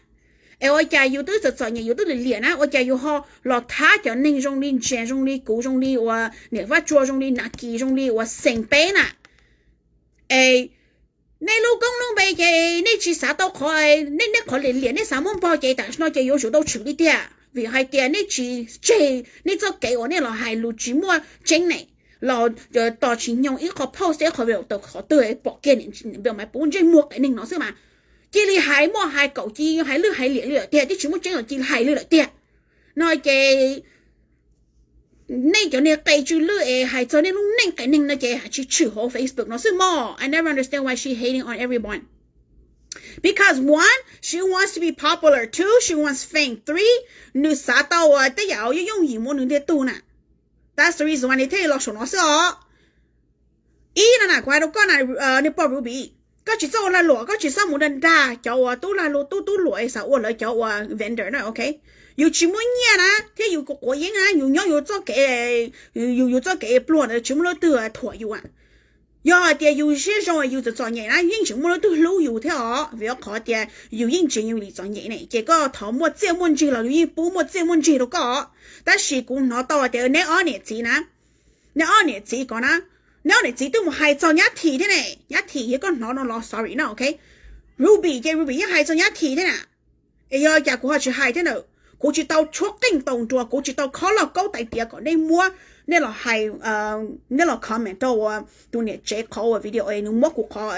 Es ua cas yus twb txom txom nyem yus twb liam liam na, ua cas yus ho los thab cov neeg zoo li Jen, zoo li kuv, zoo li uas Niam Vaj Tsua, zoo li Naki, zoo li uas Xeem peb na? Es nej lub koob lub npe ces nej tsis xav tau qhov, nej, nej qhov liam liam nej xav muab npog ces tam sim no ces yuav tsum tau tshwm li tiag. Vim hais tias nej tsis tseg nej txoj kev uas nej los hais lus tsis muaj tseeb ne, los tos tsis nyoog ib qho post ib qho video tau qhov twg pom kiag niam peb mas puv ntsej muag qias neeg no xwb mas. Cia li hais, muaj hais kaum ci hais lwj hais liam li lawm tiag, twb tsis muaj tseeb los cia li hais li lawm tiag. No ces nej cov niag qe tsw lwj es hais txog nej lub neej qias neeg no ces hais tsis tshwm hauv Facebook no xwb mog. I never understand why she hating on everyone. Because one, she wants to be popular. Two, she wants fame. Three, nws xav tau uas tej yam yooj yooj yim mus nws ntiag tug na. That's the reason why nws thiaj li los saum no xwb os. Ib no na, kuv hais rau koj na, niag pog Ruby, Koj tsis txhob ua lag luam, koj tsis txhob mus dag dag cov uas tub lag luam, tub tub luam es xav ua lawv cov uas vendor na, ok? Yus tsis muaj nyiaj na, thiab yus kuj quav yeeb na, yus nyob yus txoj kev, yus yus txoj kev pluag ntawd tsis muaj leej twg thuam yus. Yog hais tias yus siab zoo yus txom txom nyem na yeej tsis muaj leej twg hlub yus thiab os, vim qhov tias yus yeej tsis yus li txom nyem ne, ces koj thov muaj txiaj muaj ntsig los yus yeej pub muaj txiaj muaj ntsig rau koj. Tab sis kuv hnov tau hais tias neb ob niam txiv na, neb ob niam txiv ko na, neb ob niam txiv twb mus hais txog nyab Thim thiab ne, nyab Thim yog koj hnov no los sorry no, ok? Ruby ces Ruby yeej hais txog nyab Thim thiab na. Es yog cas kuv ho tsis hais thiab na? Kuv tsis tau tshuab qeej ntaus nruas, kuv tsis tau khob loj kaub tais tias kom nej muab, nej los hais, nej los comment rau tus niam tsev qhov uas video es nws muab kuv qhov,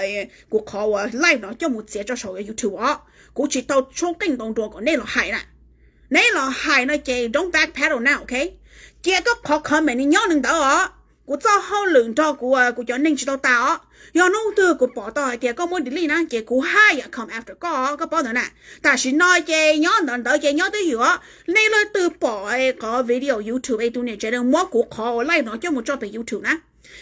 kuv qhov uas live no coj mus txiav tso saum YouTube os. Kuv tsis tau tshuab qeej ntaus nruas kom nej los hais na. Neb los hais no ces don't backpedal na, ok? Cia koj qhov comment nws nyob nws ntawd os. Kuv txoj hauj lwm nrog kuv, kuv cov neeg tsis tau tas os. Yog hnub twg kuv pom tau hais tias koj muab delete na ces kuv haj yam come after koj, koj paub ntawd na. Tam sim no ces nyob ntawd ntawd ces nyob twj ywm os. Nej leej twg pom qhov video YouTube es tus niam tsev muab kuv qhov uas live no coj mus tso pem YouTube na,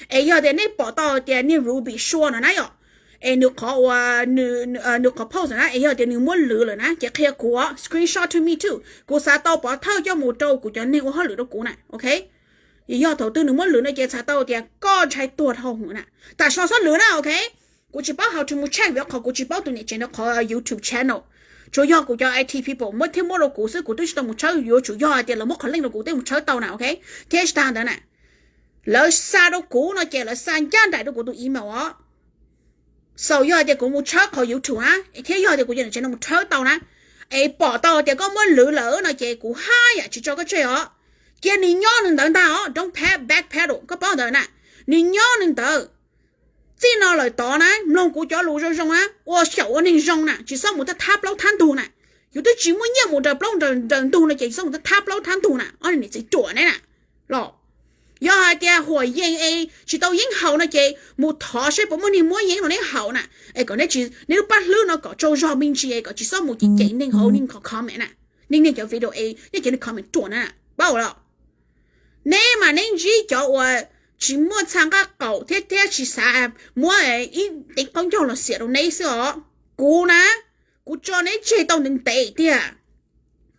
es yog tias nej pom tau tias niag Ruby Sua no na yom, es nws qhov uas, nws qhov post na, es yog tias nws muab lwv lawm na ces qhia kuv os, screenshot to me too, kuv xav tau pov thawj coj mus rau kuv cov neeg ua hauj lwm rau kuv na, ok? Yog thaum twg nws muab lwv no ces txhais tau tias koj ntshai tuag dhau hwv na. Tam sim no txhob lwv na, ok? Kuv tsis paub how to mus check vim qhov kuv tsis paub tus niam tsev nws qhov YouTube channel. Tsuas yog kuv cov I T people muab thiab muab rau kuv xwb, kuv twb tsis tau mus tshawb, yuav tsum yog hais tias lawv muab qhov link rau kuv thiaj mus tshawb tau na, ok? Thiab tsis tas ntawd na, lawv xa rau kuv no ces lawv xa ncaj nraim rau kuv tus email os. So yog hais tias kuv mus tshawb qhov YouTube na, thiab yog hais tias kuv cov niam tsev no mus tshawb tau na, es pom tau tias koj muab lwv lawm no ces kuv haj yam tsis tso koj tseg os. Cia nws nyob nws ntawd ntag os, don't backpedal, koj paub ntawd na. Nws nyob nws ntawd. Txij no lawm tod na, mloog kuv cov lus zoo zoo na, ua xyaum ua neeg zoo na, tsis txhob mus thab plaub thab ntug na. Yus twb tsis muaj nyiaj mus raws plaub raws ntug no ces tsis txhob mus thab plaub thab ntug na, ob niam txiv ruam neb na. Los yog hais tias huam yees es tsis tau yeeb haus no ces mus thov seb puas muaj neeg muab yeeb rau neb haus na, es kom neb lub paj hlwb no kom tsaug zog me ntsis es kom tsis txhob mus cem cem neeg hauv neeg qhov comment na, neeg niag cov video es nej cov neeg comment ruam na, paub los? Neb mas neb ntsib cov uas tsis muaj txha nqaj qaum thiab, thiab tsis xav muab ib teev qaub ncaug los xiam rau neb xwb os. Kuv na, kuv tso neb tseg tau ntev ntev tiag.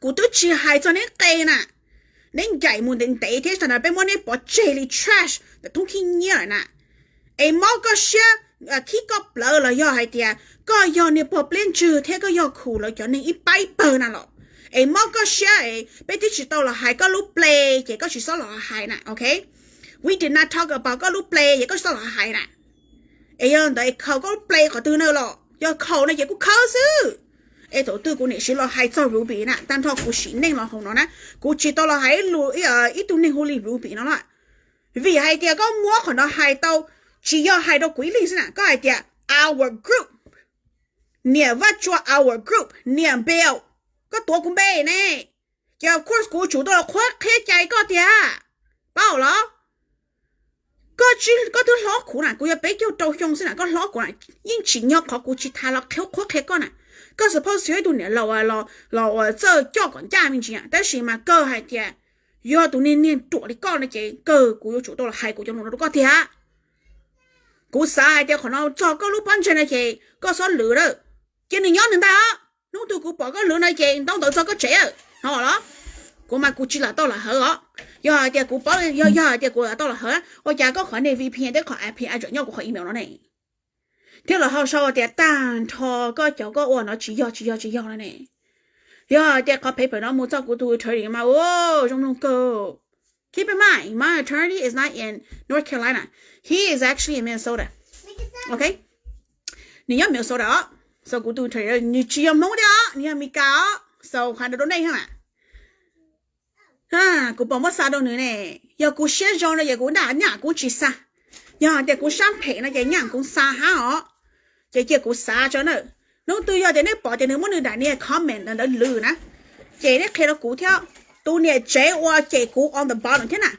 Kuv twb tsis hais txog neb qe na, neb ncaim mus ntev ntev thiab, tam sim no peb muab neb pov tseg li trash ntawm thoob khib nyiab lawm na. Es mob koj siab, khib koj plawv los yog hais tias koj yog niag pog pliab ntswg thiab koj yog Khum lawv cov neeg ib pab ib pawg na los, es mob koj siab es peb twb tsis tau los hais koj lub ples ces koj tsis txhob los hais na, ok? We did not talk about koj lub ples ces koj tsis txhob los hais na. Es yog ntawd es khaws koj lub ples qhov twg na los? Yog khaws no ces kuj khawb xwb. Es thaum twg kuv niam siv los hais txog Ruby na, tag nrho kuv sim neej los hauv no na, kuv tsis tau los hais ib tug neeg hu li Ruby no na. Vim hais tias koj muab qhov no hais tau, tsis yog hais rau kuv ib leeg xwb na, koj hais tias our group, niam Vaj Tsua our group, niam Npeu, koj tuav kuv npe ne. Ces of course kuv tsum tau los qhuab qhia cai koj tiag, paub los? Koj, koj twb hlob kuv na, kuv yog peb caug rau xyoo xwb na, koj hlob kuv na, yeej tsim nyog qhov kuv tsis tas los qhuab qhia koj na. Koj suppose yog ib tug niam laus los txawj coj kom ncaj me ntsis, tab sis mas kawg hais tias yog tus niag niag ruam li koj no ces kawg kuv yuav tsum tau los hais kuv cov lus no rau koj tiag. Kuv xav hais tias qhov no txog koj lub pob ntseg no ces koj txhob lwv lawm, cia nws nyob nws ntag. Hnub twg kuv pom koj lwv no ces ntaub ntawv txog koj tsev no los? Kuv mas kuv tsis lam tau lam hawv os. Yog hais tias kuv paub, yog, yog hais tias kuv lam tau lam hawv, ua cas koj qhov niag V P N thiab qhov I P address nyob kuv qhov email no ne? Thiab los ho sau tias tag nrho koj cov koj ua no tsis yog, tsis yog, tsis yog no ne. Yog hais tias qhov paper no mus txog kuv tus attorney mas, o, zoo mloog kawg. Keep in mind, my attorney is not in North Carolina. He is actually in Minnesota. Ok? Nws nyob Minnesota os. So kuv tus attorney nws tsis yog Hmoob thiab os, nws yog Meskas os. So qhov no rau nej thiab mas. Kuv pom muab xa rau nws ne. Yog kuv siab zoo no ces kuv ntaj nyaj kuv tsis xa. Yog tias kuv sab phem no ces nyaj kuv xa hab os. Ces cia kuv xav tso na. Hnub twg yog tias nej pom tias nws muab nws daim niag comment ntawd lwm na, ces nej qhia rau kuv thiab. Tus niam tsev uas cem kuv on the bottom thiab na,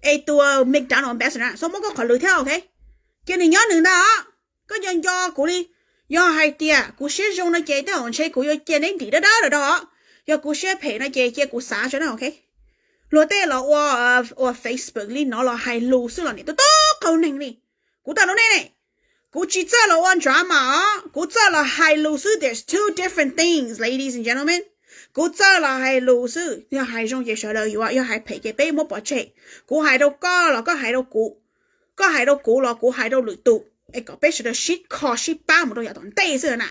es tus McDonald ambassador na, txhob muab koj qhov lwm thiab, ok? Cia nws nyob nws ntag os. Koj nco nco kuv li. Yog hais tias kuv siab zoo no ces tej zaum ntshe kuv yuav cia neb ntim dawb dawb lawm os. Yog kuv siab phem no ces cia kuv xav tso na, ok? Luag tej los ua, ua Facebook li no los hais lus xwb los niam tub tub qaug neeg li. Kuv tau rau nej ne, Kuv tsis txawj los ua drama os, kuv txawj los hais lus xwb. There's two different things, ladies and gentlemen. Kuv txawj los hais lus xwb, yog hais zoo ces sawv daws yuav, yog hais phem ces peb muab pov tseg. Kuv hais rau koj los koj hais rau kuv, koj hais rau kuv los kuv hais rau lwm tus, es kom peb sawv daws sib kho sib pab mus rau yav tom ntej xwb na.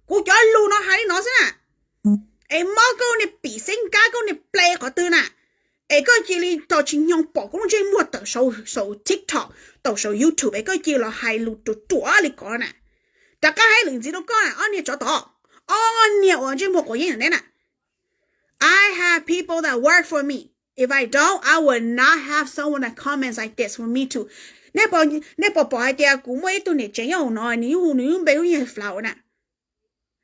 Kuv cov lus no hais li no xwb na. Es mob koj niag pim xeeb kab koj niag ple qhov twg na, es koj cia li tau tsis nyoog pom kuv lub ntsej muag tawm saum TikTok, tawm saum YouTube es koj cia li los hais lus ruam ruam li ko na. Rov qab hais lwm ntxiv rau koj na, ob niag tsov tom, ob niag uas ntsej muag quav yeeb ntawm neb na. I have people that work for me. If I don't, I would not have someone that comments like this for me to. Nej puas pom hais tias kuv muaj ib tug niam tsev nyob hauv no, nws hu nws lub npe hu yog Flower na.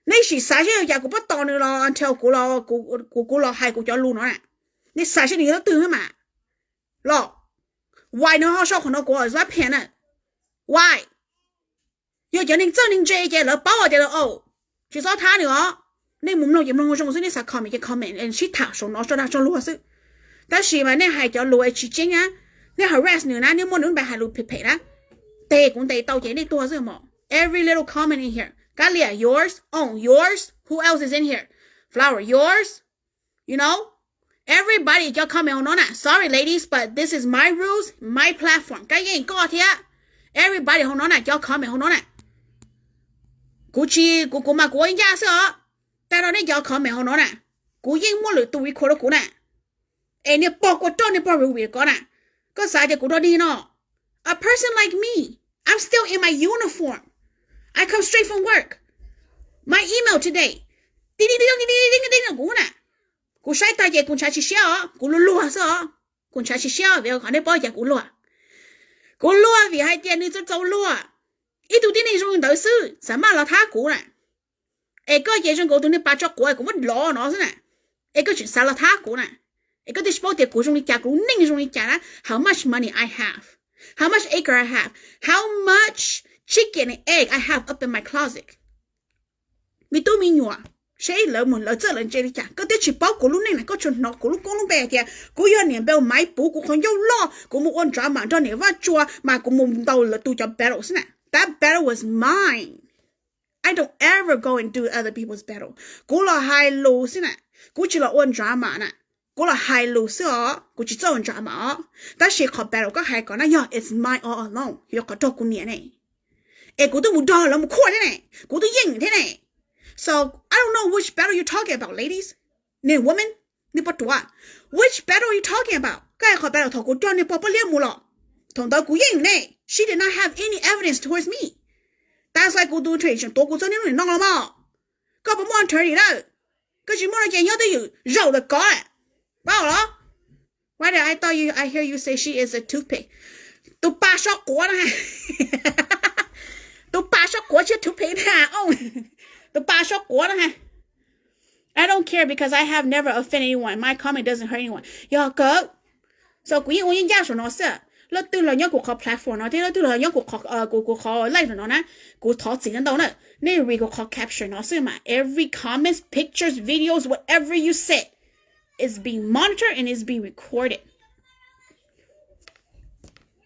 Nej sim xav seb yog cas kuv pab tos nws los until kuv, kuv los hais kuv cov lus no na. Nej xav seb nws yog leej twg mas los, why nws ho sau qhov no kuv zab phias na? Why? Yog cov neeg txawj neeg ntse ces lawv paub tias lawv, tsis txhob thab nws os. Nej mus mloog ces mloog zoo xwb, nej xav comment ces comment, sib tham saum no tso dag tso luag xwb. Tab sis mas nej hais cov lus es tsis tseeb na, nej harass nws na, nej muaj nws lub npe hais lus phem phem na, tes kuv ntes tau ces nej tuag xwb mog. Every little comment in here, Kab Liam, yours, Oom, yours, who else is in here? Flower, yours. You know, everybody cov comment hauv no na, sorry ladies, but this is my rules, my platform, Kab Yeej koj thiab. Everybody hauv no na, cov comment hauv no na, kuv tsis, kuv, kuv mas kuv ua ncaj xwb os. Tag nrho nej cov comment hauv no na, kuv yeej muaj lwm tus record rau kuv na. Es niag pog kua roj, niag pog ruam ruam ko na, koj xav tias kuv rog dig no? A person like me, I'm still in my uniform. I come straight from work. My email today, ti ti ti kuv na, kuv saib tag ces kuv ntshav tsis siab os, kuv luag luag xwb os. Kuv ntshav tsis siab vim qhov nej paub cas kuv luag. Kuv luag vim hais tias nws txaus txaus luag. Ib tug tib neeg zoo li ntawd xwb xav maj los thab kuv na. Es koj ces zoo nkaus tus niag pas tso quav kuv muab lov no xwb na. Es koj tseem xav los thab kuv na. Es koj twb tsis paub tias kuv zoo li cas, kuv lub neej zoo li cas na. How much money I have, how much acre I have, how much chicken and egg I have up in my closet. Me tub me nyuam, seb lawv mus lawv txawj lawv ntse li cas, koj twb tsis paub kuv lub neej na. Koj tsuas hnov kuv lub koob lub npe hais tias kuv yog niam npeu maiv puv, kuv qhov ncauj loj, kuv mus ua drama nrog niam vaj tsua mas kuv mus ntaus lawv tus cov battle xwb na. That battle was mine. I don't ever go and do other people's battle. Kuv los hais lus xwb na, kuv tsis los ua drama na. Kuv los hais lus xwb os, kuv tsis txawj ua drama os. Tab sis qhov battle koj hais kom na yog it's mine all along, yog qhov raug kuv niam ne. Es kuv twb mus dog lawv mus khuaj thiab ne, kuv twb yeej thiab ne. So I don't know which battle you talking about, ladies, niag woman, niag poj ruam. Which battle you talking about? Koj hais qhov battle thaum kuv coj niag pog poj liab mus los, thaum ntawd kuv yeej ne. She did not have any evidence towards me. That's why kuv tus attorney tseem tuav kuv txog niaj hnub no los mas. Koj puas muaj attorney na? Koj tsis muaj no ces nyob twj ywm zaum lawm kov. Paub los? Why did I thought you, I hear you say she is a toothpick. Tus pas so quav na. Tus pas so quav tsis toothpick na. Tus pas so quav na. I don't care because I have never offended anyone. My comment doesn't hurt anyone. Yog kawg. So kuv yeej ua yeej ncaj saum no xwb. Leej twg los nyob kuv qhov platform no thiab leej twg los nyob kuv qhov, kuv, kuv qhov live no na, kuv thov txim ntau na. Nej read kuv qhov caption no xwb mas every comments, pictures, videos, whatever you said is being monitored and is being recorded.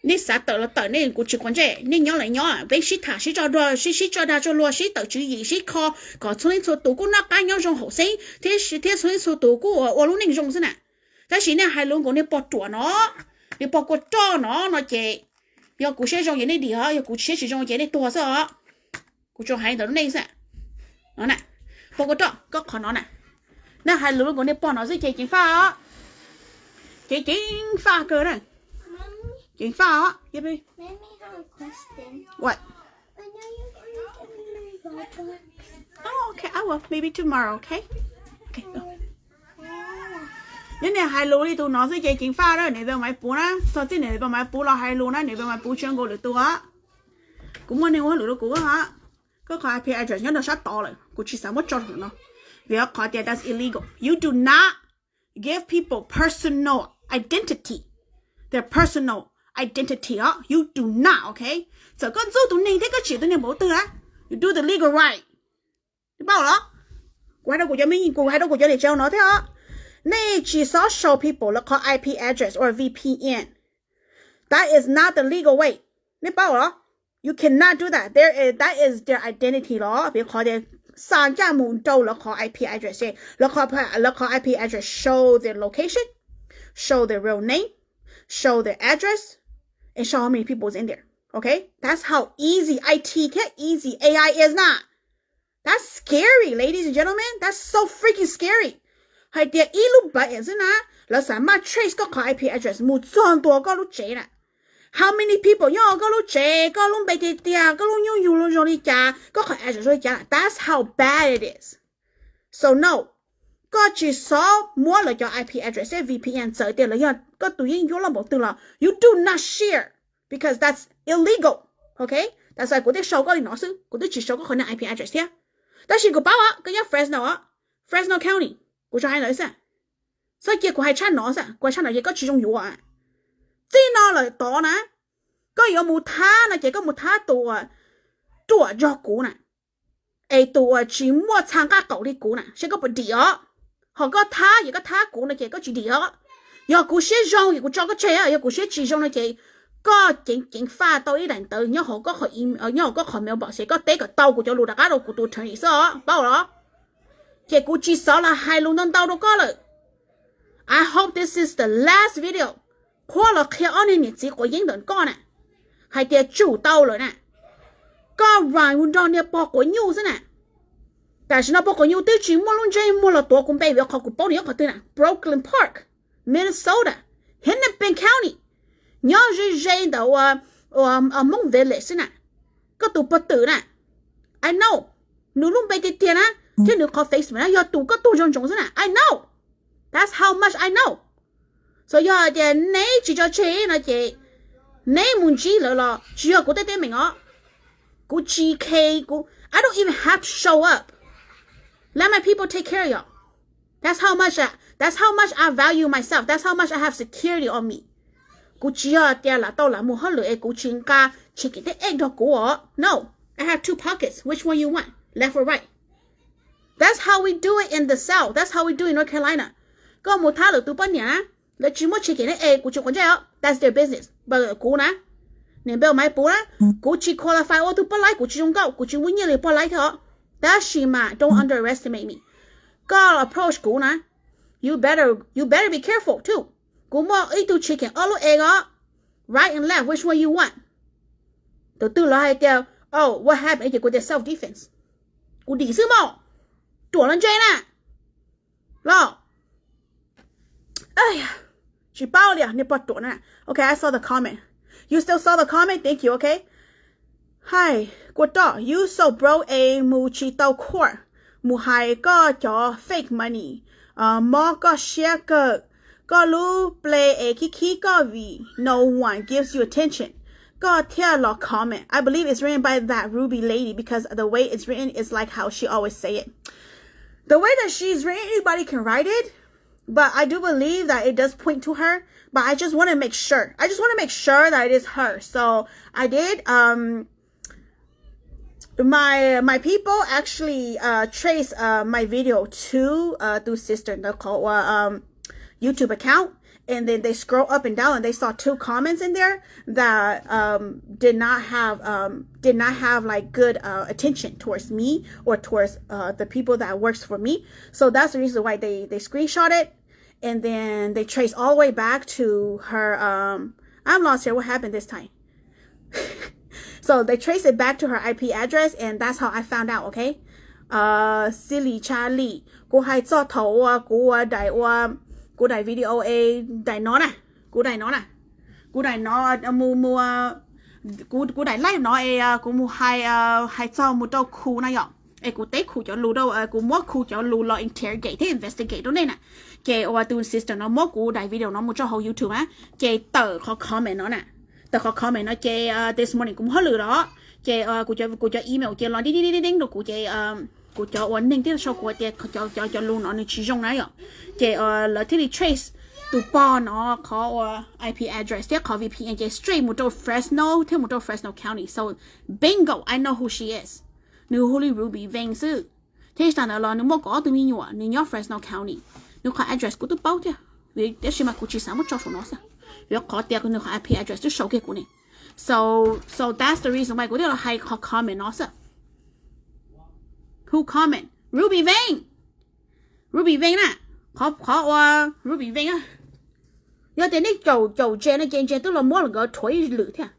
Nej xav tawm los tawm, nej, kuv tsis quav ntsej, nej nyob los nyob, peb sib tham sib tso dag, sib, sib tso dag tso luag, sib tawm tswv yim, sib kho, kom txhua leej txhua tus kuj noj qab nyob zoo haum xeeb thiab, thiab txhua leej txhua tus kuj ua lub neej zoo xwb na. Tab sis nej hais lus nkaus niag pog ruam no, niag pog kua roj no no ces yog kuv siab zoo ces nej dim os, yog kuv siab tsis zoo ces nej tuag xwb os. Kuv tsuas hais ntawm lub neej xwb. No na, pog kua roj, koj qhov no na, nej hais lus nkaus niag pog no xwb ces ceev faj os. Ces ceev faj kawg na. Ceev faj os. What? Oh, okay, I will. Maybe tomorrow, okay? Okay, go. Yog nej hais lus li tus no xwb ces ceev faj na, niam npawg Maiv Puv na, txog txij niam npawg Maiv Puv los hais lus na, niam npawg Maiv Puv tsis nkaus lwm tus os. Kuv muaj neeg ua hauj lwm rau kuv os. Koj qhov I P address nyob rau sab tod lawm, kuv tsis xav muab tso rau no, vim qhov tias that's illegal. You do not give people personal identity, their personal identity os. You do not, okay? Txawm koj ntxub tus neeg thiab koj tsim tus neeg npaum twg na, you do the legal right. Paub los? Kuv hais rau kuv cov me, kuv hais rau kuv cov niam tsev no thiab os. Nej tsis txhob show people lawv qhov I P address or V P N. That is not the legal way. Nej paub los? You cannot do that. There is, that is their identity los, vim qhov tias xa ncaj mus rau lawv qhov I P address, lawv qhov, lawv qhov I P address show their location, show their real name, show their address, and show how many people is in there. Okay? That's how easy I T thiab easy A I is na. That's scary, ladies and gentlemen. That's so freaking scary. Hais tias ib lub npe xwb na, lawv xav maj trace koj qhov I P address mus txog ntua koj lub tsev na. How many people nyob koj lub tsev, koj lub npe tiag tiag, koj lub nyuj yug zoo li cas, koj qhov address zoo li cas. That's how bad it is. So no, koj tsis xov muab lawv cov I P address thiab V P N txawm tias lawv yog koj tus yeeb ncuab loj npaum twg los you do not share, because that's illegal. Okay, that's why kuv thiaj sau koj li no xwb, kuv twb tsis sau koj qhov niag I P address thiab. Tab sis kuv paub os, koj nyob Fresno os, Fresno County, kuv tsuas hais ntawd xwb. Txhob cia kuv hais tshaj no xwb, kuv hais tshaj no ces koj tsis zoo yuav. Txij no lawm tod na, koj yuav mus thab no ces koj mus thab tus uas ruam nrog kuv na, es tus uas tsis muaj txha nqaj qaum li kuv na, seb koj puas dim os. Ho koj thab, yog koj thab kuv no ces koj tsis dim os. Yog kuv siab zoo ces kuv tso koj tseg, yog kuv siab tsis zoo no ces koj ceev ceev faj tau ib daim ntawv nyob hauv koj qhov, nyob hauv koj qhov mailbox es koj teb kom tau kuv cov lus rov qab rau kuv tus attorney xwb os, paub los? Ces kuv tsis xav los hais lus ntau ntau rau koj lawm. I hope this is the last video. Qhuab los qhia ob niag niam txiv quav yeeb ntawm koj na, hais tias tsum tau lawm na, koj run mus nrog niag pog quav nyuj xwb na. Tam sim no pog quav nyuj twb tsis muaj lub ntsej muag los tuav kuv npe vim qhov kuv paub nws nyob qhov twg na, Brooklyn Park, Minnesota, Hennepin County, nyob ze ze ntawm ua Hmong Village xwb na. Koj tus pog twm na, I know nws lub npe tiag tiag na, thiab nws qhov Facebook na yog tus koj tuag ntsoov ntsoov xwb na. I know. That's how much I know. So yog tias neb tsis tso tseg no ces neb mus ntsib lawv los tsis yog kuv tej teeb meem os. Kuv tsis care, kuv, I don't even have to show up. Let my people take care of y'all. That's how much I, that's how much I value myself. That's how much I have security on me. Kuv tsis yog tias lam tau lam mus hauj lwm es kuv tsis nqa chicken thiab egg nrog kuv os. No, I have two pockets. Which one you want? Left or right? That's how we do it in the South. That's how we do it in North Carolina. Koj mus thab lwm tus poj niam, lawv tsis muab chicken thiab egg, kuv tsis quav ntsej os. That's their business. But kuv na, niam npe Maiv Puv na, kuv tsis qualify ua tug poj laib, kuv tsis zoo nkauj, kuv tsis muaj nyiaj li poj laib thiab os. Tab sis mas don't underestimate me. Koj approach kuv na, you better, you better be careful too. Kuv muaj ib tug chicken, ob lub egg os. Right and left, which one you want? Tus twg los hais tias, oh, what happened? Ces kuv tias self defense. Kuv dim xwb mog. Ruam los ntse na. Los. Tsis paub li niag pog ruam na. Okay, I saw the comment. You still saw the comment? Thank you, okay. Hi, kua roj, you so broke es mus tsis tau court, mus hais koj cov fake money, mob koj siab kawg, koj lub ple es khib khib koj vim no one gives you attention, koj thiaj los comment. I believe it's written by that Ruby lady because the way it's written is like how she always say it. The way that she's written, anybody can write it, but I do believe that it does point to her. But I just want to make sure. I just want to make sure that it is her. So I did. Um, my my people actually uh trace uh my video to uh through sister ntawd qhov ua um YouTube account, and then they scroll up and down and they saw two comments in there that um did not have um did not have like good uh attention towards me or towards uh the people that works for me. So that's the reason why they they screenshot it, and then they trace all the way back to her. Um, I'm lost here. What happened this time? So they trace it back to her I P address, and that's how I found out. Okay. Uh, silly Charlie, kuv hais txog thaum ua kuv ua daim ua kuv daim video a daim no na, kuv daim no na, kuv daim no mus mus kuv kuv daim live no es kuv mus hais hais txog mus rau Khu na yom, es kuv teb Khu cov lus rau, kuv muab Khu cov lus los interrogate thiab investigate rau nej na. Ces ua tus sister no muab kuv daim video no mus rau hauv YouTube na, ces tawm qhov comment no na, tawm qhov comment no ces this morning kuv mus hauj lwm los ces kuv cov email ces los dib dib dib dib rau kuv ces kuv cov ua neeg thiab sau kuv tias cov cov lus no nws tsis zoo na yom. Ces lawv thiaj li trace tus pog no qhov ua I P address thiab qhov V P N ces straight mus rau Fresno thiab mus rau Fresno County. So bingo, I know who she is. Nws hu li Ruby Veng xwb. Thiab ib tag ntawd los nws muaj kaum ob tug me nyuam, nws nyob Fresno County. Nws qhov address kuv twb paub thiab, vim tiam sis mas kuv tsis xav muab tso saum no xwb, vim qhov tias nws qhov I P address twb sau kiag kuv ne. So, so that's the reason why kuv thiaj los hais qhov comment no xwb. Who comment? Ruby Veng. Ruby Veng na. Qhov, qhov uas Ruby Veng na. Yog tias nej caum, caum Jen no ces Jen twb los muab nkawd rhuav ib lwm thiab.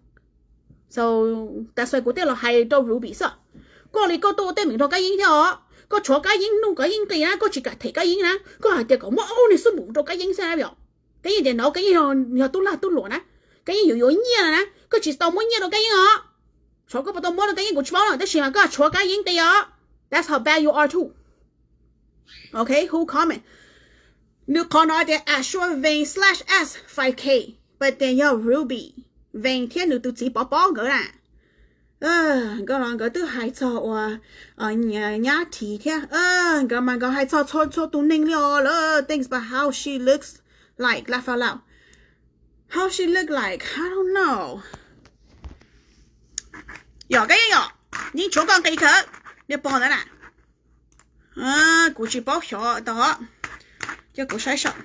So that's why kuv thiaj los hais rau Ruby xwb. Koj li koj tuaj ua teeb meem rau Kab Yeeb thiab os. Koj tshuav Kab Yeeb nuj Kab Yeeb nqi na, koj tsis kam them Kab Yeeb na, koj hais tias kom muab ob lub niag xub npum rau Kab Yeeb xwb na yom. Kab Yeeb tias no Kab Yeeb yog tub lag tub luam na, Kab Yeeb yuav yuav nyiaj na, koj tsis tau muab nyiaj rau Kab Yeeb os. Tshuav koj puas tau muab rau Kab Yeeb kuv tsis paub na, tab sis mas koj tshuav Kab Yeeb nqi os. That's how bad you are too. Okay, who comment? Nws qhov no tias As Sua Vees slash S five K, but tias yog Ruby Vees thiab nws tus txiv Pov Pob nkawd na. Nkawd los nkawd twb hais txog uas nyab Ris thiab, nkawd mas nkawd hais txog txhua txhua tus neeg li os lawm. Things about how she looks like, laugh out loud. How she look like? I don't know. Yog Kab Yeeb yom, yeej tshuav koj nqi kawg, niag pog ntawd na. Kuv tsis paub xyov tau, cia kuv saib saib.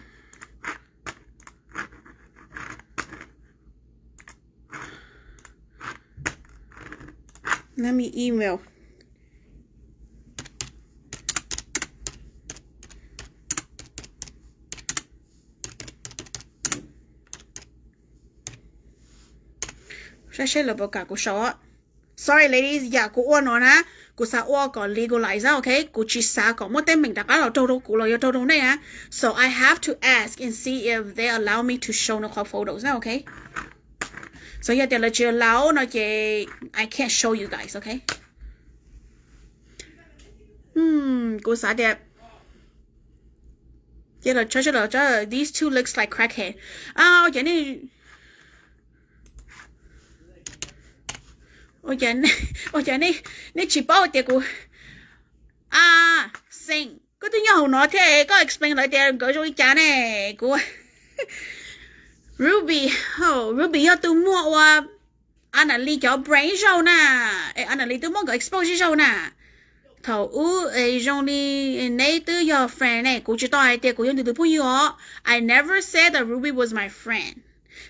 Let me email. Saib seb lawv puas kam kuv sau. Sorry ladies, yam kuv ua no na, kuv xav ua kom legalize, ok? Kuv tsis xav kom muaj teeb meem rov qab los raug rau kuv los yog raug rau nej na. So I have to ask and see if they allow me to show nws qhov photos na, ok? So yog tias lawv tsis allow no ces I can't show you guys, ok? Kuv xav tias, these two looks like crackhead. Ua cas nej tsis paub tias kuv, a, Xeem, koj twb nyob hauv no thiab koj explain lawv tias nkawd zoo li cas ne? Kuv, Ruby, Ruby yog tus muag ua Anali cov brain zaug na, es Anali twb muab nkawd expose ib zaug na. Thaum ub zoo li neb twb yog friend ne, kuv tsis tau hais tias kuv yog nws tus phooj ywg os. I never said that Ruby was my friend.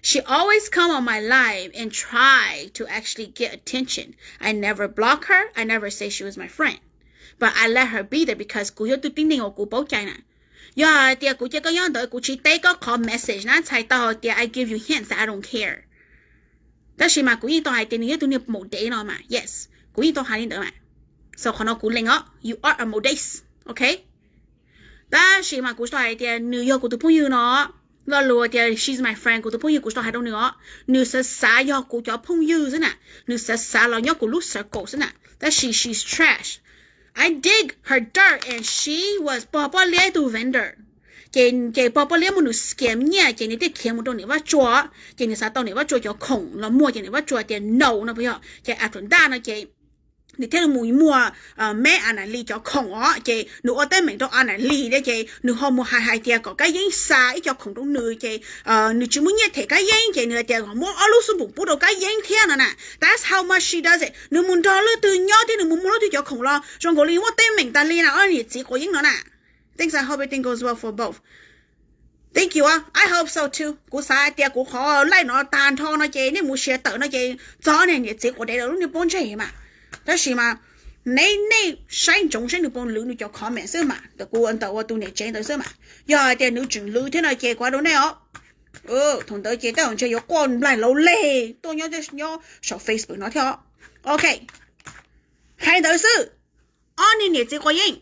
She always come on my live and try to actually get attention. I never block her. I never say she was my friend. But I let her be there because kuv yog tus tib neeg uas kuv paub cai na. Yog hais tias kuv cia koj nyob ntawd kuv tsis teb koj qhov message na, txhais tau hais tias I give you hints that I don't care. Tab sis mas kuv yeej tau hais tias nws yog tus niag maum dev no mas, yes, kuv yeej tau hais li ntawd mas. So qhov no kuv lees os, you are a maum dev, ok? Tab sis mas kuv tsis tau hais tias nws yog kuv tus phooj ywg no. Lo lus tias she's my friend, kuv tus phooj ywg, kuv tsis tau hais rau nws os. Nws xav xav yog kuv cov phooj ywg xwb na, nws xav xav los nyob kuv lub circle xwb na. Tab sis she's trash. I dig her dirt and she was pog Poj Liab ib tug vendor. Ces, ces pog Poj Liab muab nws scam nyiaj ces nws thiaj khiav mus rau niam Vaj Tsua, ces nws xav tau niam Vaj Tsua cov khoom los muag ces niam Vaj Tsua tias no no puas yog, ces after that no ces nws thiaj mus muag me Anali cov khoom os, ces nws ua teeb meem rau Anali thiab ces nws ho mus hais hais tias kom Kab Yeeb xa ib co khoom rau nws ces nws tsis muaj nyiaj them Kab Yeeb ces nws hais tias muab ob lub xub npum pub rau Kab Yeeb thiab no na. That's how much she does it. Nws mus nrog leej twg nyob thiab nws mus muag leej twg cov khoom los zoo nkaus li muaj teeb meem tas li na, ob niam txiv quav yeeb no na. Thanks, I hope everything goes well for both. Thank you, I hope so too. Kuv xav hais tias kuv qhov laij no tag nrho no ces nej mus share tawm no ces txog niag niam txiv quav dev lawv lub niag pob ntseg mas. Tab sis mas neb, nej saib ntsoov saib nws puas lwv nws cov comment xwb mas, ntawm kuv ntawm uas tus niam tsev ntawd xwb mas. Yog hais tias nws tseem lwv thiab no ces kuv hais rau nej os, thaum ntawd ces tej zaum ntshe yuav quaj nplaig laus leg tuaj nyob, nyob saum Facebook no thiab. Ok, hais ntawd xwb. Ob niag niam txiv quav yeeb,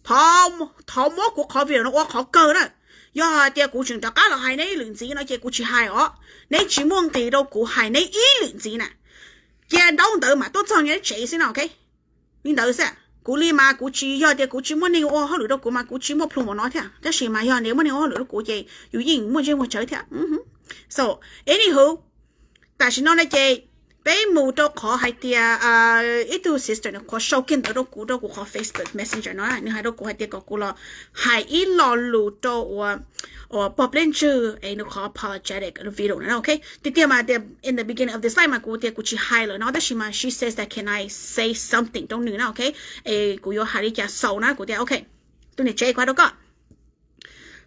thov muab kuv qhov video no ua qhov kawg na. Yog hais tias kuv tseem rov qab los hais neb ib lwm ntxiv no ces kuv tsis hais os. Neb tsis muaj nqis rau kuv hais neb ib lwm ntxiv na. Cia ntaub ntawd mas tuaj txog neb tsev xwb no, ok? Li ntawd xwb. Kuv li mas kuv tsis, yog tias kuv tsis muaj neeg ua hauj lwm rau kuv mas kuv tsis muaj plhu npaum no thiab, tab sis mas yog tias muaj neeg ua hauj lwm rau kuv ces yus yeej muaj ntsej muag tsawv thiab. So anywho, tam sim no ne ces peb mus rau qhov hais tias ib tug sister nws qhuav sau kiag ntawv rau kuv rau kuv qhov Facebook Messenger no, nws hais rau kuv hais tias kom kuv los hais ib lo lus rau uas, uas pog Peb Ntswg es nws qhov apologetic video no, ok. Tiag tiag mas tias in the beginning of this live mas kuv tias kuv tsis hais lawm no, tab sis mas she says that can I say something rau nws na, ok. Es kuv yuav hais li cas xaus na, kuv tias ok, tus niam tsev, kuv hais rau koj,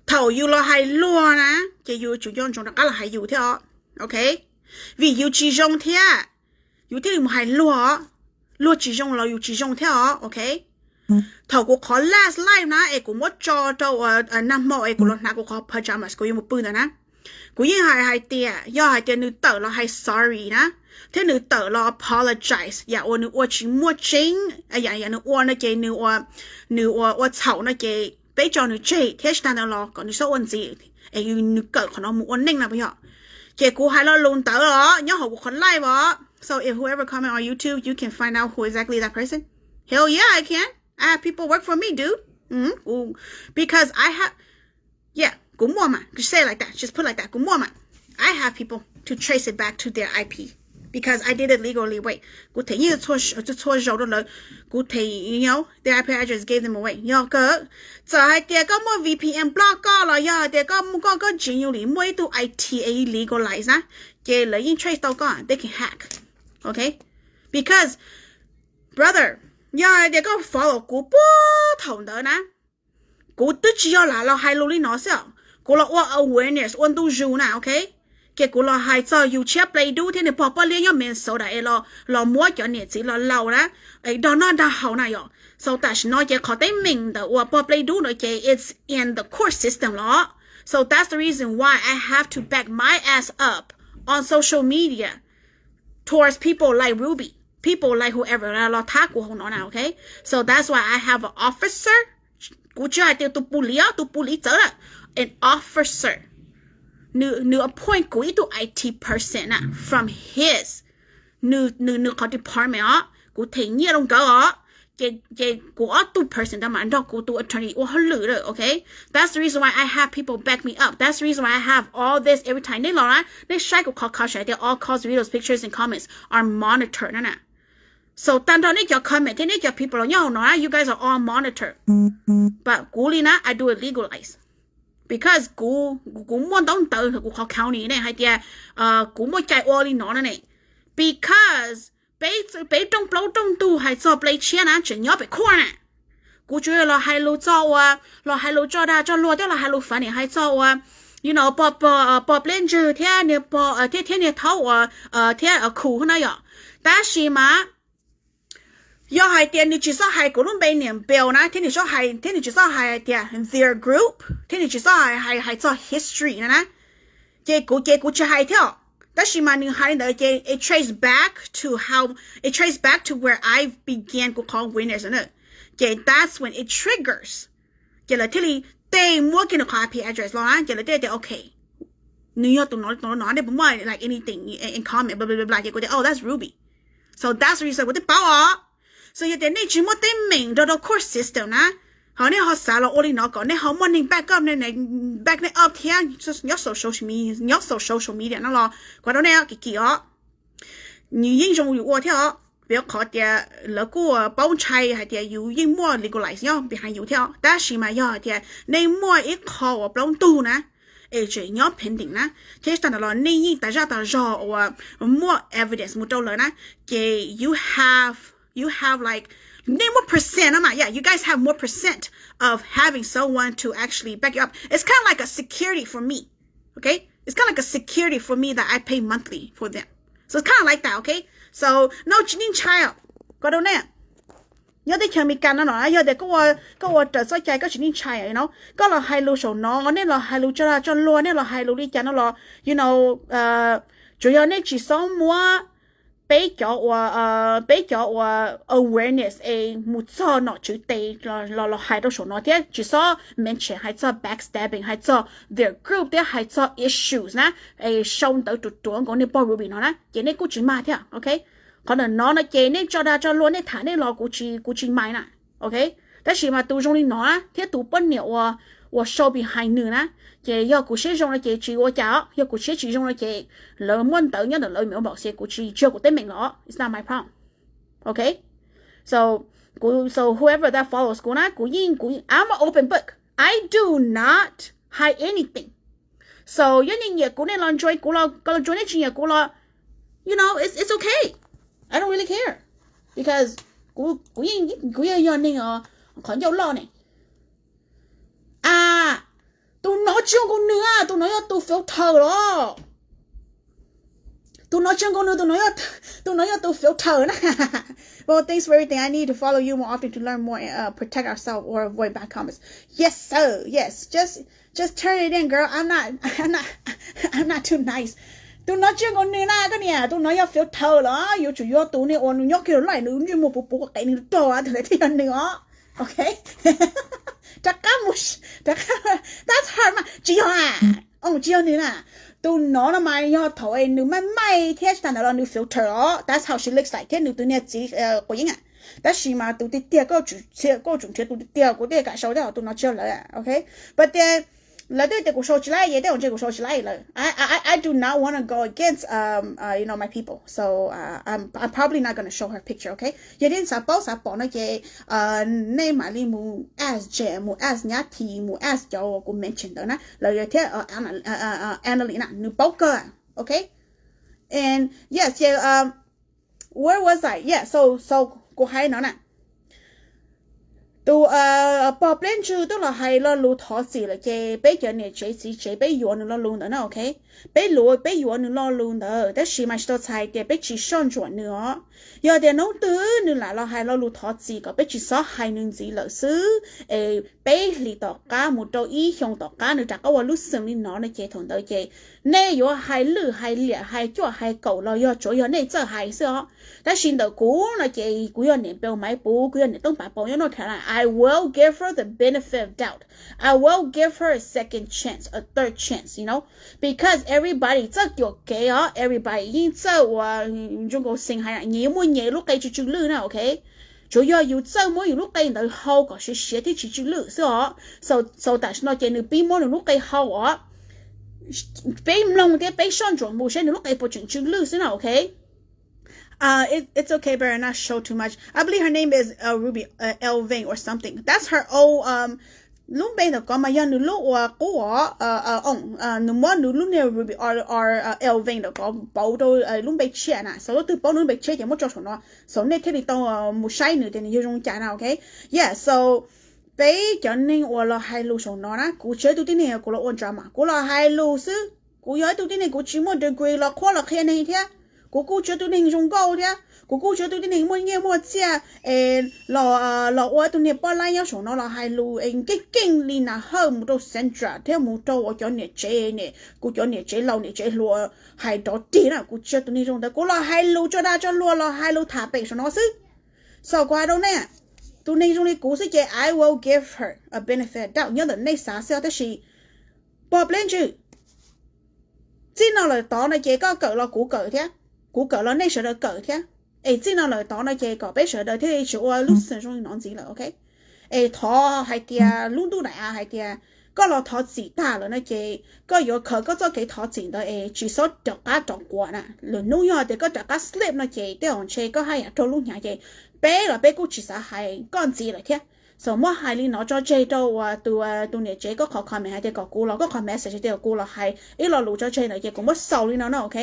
thaum yus los hais luag na ces yus tsum nco ntsoov rov qab los hais yus thiab os, ok. Vim yus tsis zoo thiab, yus thiaj li mus hais luag, luag tsis zoo los yus tsis zoo thiab os, ok? Thaum kuv qhov last live na es kuv muab tso rau uas nag hmo es kuv los hnav kuv qhov pajamas kuv yuav mus pw ntawd na, kuv yeej hais hais tias yog hais tias nws tawm los hais sorry na, thiab nws tawm los apologize yam uas nws ua tsis muaj tseeb, yam nws ua no ces nws ua, nws ua ua txhaum no ces peb tso nws tseg thiab tsis tas ntawd los kom nws txhob ua ntxiv es nws kawm qhov no mus ua neej no puas yog? Ces kuv hais lo lus ntawd os nyob hauv kuv qhov live os. So if whoever comment on YouTube, you can find out who exactly that person. Hell yeah, I can. I have people work for me, dude. Because I have, yeah, kuv muaj mas, just say it like that, just put it like that, kuv muaj mas. I have people to trace it back to their I P because I did it legally way. Kuv them nyiaj txhua zaus rau lawv, kuv them, you know, their I P address, gave them away. Yog kawg, txawm hais tias koj muaj V P N block koj los yog hais tias koj muaj, koj koj tsis nyu li muaj ib tug I T a legalize na, ces lawv yeej trace tau koj, they can hack. Ok, because brother, yog hais tias koj follow kuv puag thaum ntawd na, kuv twb tsis yog lam los hais lus li no xwb os, kuv los ua awareness ua ntu zus na, ok. Ces kuv los hais txog yus tshiab play dub thiab nws pog poj liab nyob Minnesota es los muab cov niam txiv los laus na, es dag noj dag haus na yom. So tam sim no ces qhov teeb meem ntawm uas pog play dub no ces it's in the court system los. So that's the reason why I have to back my ass up on social media towards people like Ruby, people like whoever los thab kuv hauv no na, ok. So that's why I have an officer. Kuv tsis hais tias tus pus liv os, tus pus liv txawv lawm, an officer. Nws, nws appoint kuv ib tug I T person na from his, nws, nws, nws qhov department os, kuv them nyiaj rau nkawd os. Ces, ces kuv ob tug person ntawd mas nrog kuv tus attorney ua hauj lwm lawm, ok. That's the reason why I have people back me up. That's the reason why I have all this every time nej los na, nej saib kuv qhov caption hais tias all calls, videos, pictures and comments are monitored na na. So tag nrho nej cov comment thiab nej cov people los nyob hauv no na, you guys are all monitored. But kuv li na, I do it legalize because kuv, kuv muaj ntaub ntawv kuv qhov county ne hais tias kuv muaj cai ua li no na ne. Because peb, peb rooj plaub rooj ntug hais txog play tshiab na tseem nyob pem court na. Kuv tsuas yog los hais lus txog ua, los hais lus tso dag tso luag thiab los hais lus funny hais txog ua, you know, pog, pog, pog pleb ntswg thiab niag pog, thiab, thiab niag thaub uas, thiab khu na yom. Tab sis mas yog hais tias nws tsis txhob hais kuv lub npe niam Bill na, thiab nws txhob hais, thiab nws tsis txhob hais tias their group, thiab nws tsis txhob hais, hais, hais txog history no na, ces kuv, ces kuv tsis hais thiab. Tab sis mas nws hais li ntawd ces it trace back to how, it trace back to where I began kuv qhov witness na. Ces that's when it triggers. Ces lawv thiaj li tej muab kiag nws qhov I P address los na, ces lawv thiaj tias ok, nws yog tus no, tus no, nej puas muaj like anything in common, blah blah blah. Ces kuv tias oh, that's Ruby. So that's the reason kuv twb paub os. So yog tias nej tsis muaj teeb meem nrog rau court system na, ho nej ho xav los ua li no kom nej ho muaj neeg back up, back nej up thiab nyob saum social media, nyob saum social media no los kuv rau nej kim kim os. Nws yeej zoo yus ua thiab os, vim qhov tias lawv kuj paub ntshai hais tias yus yeej muaj legalize nyob behind yus thiab os. Tab sis mas yog hais tias nej muaj ib qho uas plaub ntug na, es tseem nyob pending na, thiab tag ntawd los nej yeej tas zaj tas zog uas muaj evidence mus rau lawv na, ces you have, you have like, nej muaj percent no mas, yeah, you guys have more percent of having someone to actually back you up. It's kind of like a security for me, okay? It's kind of like a security for me that I pay monthly for them. So it's kind of like that, okay? So no, tsis ntshai os, kuv rau nej. Nyob teb chaws Amelikas no no yog tias koj ua raws txoj cai koj tsis ntshai no, koj los hais lus saum no, nej los hais lus tso dag tso luag, nej los hais lus li cas no los, you know, tsuas yog nej tsis txhob muab peb cov uas, peb cov uas awareness es mus txog nom tswv tes los, los hais rau saum no thiab tsis txhob mention hais txog backstabbing, hais txog their group thiab hais txog issues na, es sau ntawv ruam ruam nkaus niag pog Ruby no na ces nej kuj tsis mag thiab, ok. Qhov ntawm no no ces nej tso dag tso luag nej tham nej los kuv tsis, kuv tsis mind na, ok. Tab sis mas tus zoo li no na thiab tus poj niam uas, uas sau behind nws na, ces yog kuv siab zoo no ces tsis ua cas os, yog kuv siab tsis zoo no ces lawv muaj ntawv nyob ntawm lawv me npaum xia, kuv tsis, tsis yog kuv teeb meem los, it's not my problem, ok. So, so whoever that follows kuv na, kuv yeej, kuv, I'm an open book, I do not hide anything. So yog nej nyiam kuv nej los join kuv los, koj los join, nej tsis nyiam kuv los, you know, it's, it's okay, I don't really care, because kuv, kuv yeej, kuv yeej yog neeg qhov ncauj loj ne. A, tus no tsis yog kuv nws, tus no yog tus filter los. Tus no tsis yog nkaus nws, tus no yog, tus no yog tus filter na. Well, thanks for everything. I need to follow you more often to learn more, uh, protect ourselves or avoid bad comments. Yes, sir. Yes. Just, just turn it in, girl. I'm not, I'm not, I'm not too nice. Tus no tsis yog nkaus nws na koj niam, tus no yog filter los yuav tsum yog tus niag uas nws nyob kiag lawm nws ntsej muag puv puv qev nws rog tus ntawd thiaj yog nws os. Ok. Rov qab mus, rov qab, that's her mas tsis yog a. Tsis yog nws na. Tus no no mas yog thaum nws maij maij thiab tsis tas ntawd los nws filter os, that's how she looks like thiab nws tus niag txiv quav yeeb a. Tab sis mas tus tiag tiag koj tsum nrhiav tus tiag tiag, kuv thiaj kam sau thiab, tus no tsis yog lawv, ok. But then lawv twb tias kuv sau tsis laib, tej zaum ntshe kuv sau tsis laib lawm. I, I, I do not want to go against, um, uh, you know, my people, so, uh, I'm, I'm probably not gonna show her picture, ok. Yog nej xav paub xav pom no ces nej mam li mus ask Jen, mus ask Nyab This, mus ask cov uas kuv mention ntawd na, lawv thiab Annalise na, nws paub kawg, ok. And yes, ces, um, where was I? Yeah, so, so kuv hais no na, tus pog pleb ntswg twb los hais lo lus thov txim lawm ces peb cov niam tsev txiv tsev peb yuav nws lo lus ntawd na, ok. Peb luav peb yuav nws lo lus ntawd tab sis mas tsis tau txhais tias peb tsis soj ntsuam nws os. Yog tias hnub twg nws lam los hais lo lus thov txim kom peb tsis txhob hais nws ntxiv lawm xwb, es peb hlis tom qab mus rau ib xyoos tom qab nws rov qab ua lub xeem li no no ces thaum ntawd ces nej yuav hais lwj hais liam hais cuaj hais kaum los yog tsuav yog nej txawj hais xwb os. Tab sis ntawm kuv no ces kuv yog niam Npeu Maiv Puv, kuv yog niam Toob Pav Pau nyob North Carolina, I will give her the benefit of doubt. I will give her a second chance, a third chance, you know, because everybody txawj cuam kev os, everybody yeej txawj ua zoo nkaus xeem hais nyias muaj nyias lub qe tsw tsw lwj na, ok. Tsuav yog yus txawj muab yus lub qe ntawd hau kom siav siav thiab tsis tsw lwj xwb os. So, so tam sim no ces nws pib muab nws lub qe hau os. Peb mloog thiab peb soj ntsuam mus seb nws lub qe puas tseem tsw lwj xwb na, ok. Uh, it, it's okay, better not show too much. I believe her name is uh, Ruby uh, Elving or something. That's her old, um, lub npe ntawm ko mas yog nws lub uas qub os, nws muab nws lub niag Ruby or, or uh, Elving ntawm ko pauv rau uh, lub npe tshiab na. So leej twg paub nws lub npe tshiab ces muab tso saum no, so nej thiaj li tau uh, mus saib nws tias nws yog zoo cas na, ok. Yeah, so peb cov neeg uas los hais lus saum no na, kuv tsis yog ib tug tib neeg kuv los ua drama, kuv los hais lus xwb. Kuv yog ib tug tib neeg kuv tsis muaj degree los qhuab los qhia neeg thiab. Kuv kuj tsis yog ib tug neeg zoo nkauj thiab, kuv kuj tsis yog ib tug tib neeg muaj nyiaj muaj txiaj es los, los ua ib tug niag poj laib nyob saum no los hais lus es keej keej li Na Hawj mus rau Sandra thiab mus rau uas cov niam tsev, kuv cov niam tsev laus niam tsev hluas hais rov rig na. Kuv tsis yog tus neeg zoo ntawd, kuv los hais lus tso dag tso luag los hais lus tham pem saum no xwb. So kuv hais rau nej, tus neeg zoo li kuv xwb ces I will give her a benefit of doubt, nyob ntawm nej xav xwb os. Tab sis pog pleb ntswg, txij no lawm tod no ces koj kawm los kuv kawm thiab, kuv kawm los nej sawv daws kawm thiab. Es txij no lawm tod no ces kom peb sawv daws thiaj li tsis ua lub xeem zoo li no ntxiv lawm, ok. Es thov hais tias lub ntuj daim av hais tias koj los thov txim tag lawm no ces koj yuav khaws koj txoj kev thov txim ntawd es tsis txhob rov qab rov quas na. Lwm hnub yog tias koj rov qab slip no ces tej zaum ntshe koj haj yam raug lub hnyav ces peb los peb kuj tsis xav hais koj ntxiv lawm thiab. So muab hais li no tso tseg rau uas tus, tus niam tsev koj qhov comment hais tias kom kuv los, koj qhov message tias kom kuv los hais ib lo lus tso tseg ntawd ces kuv muab xaus li no no, ok.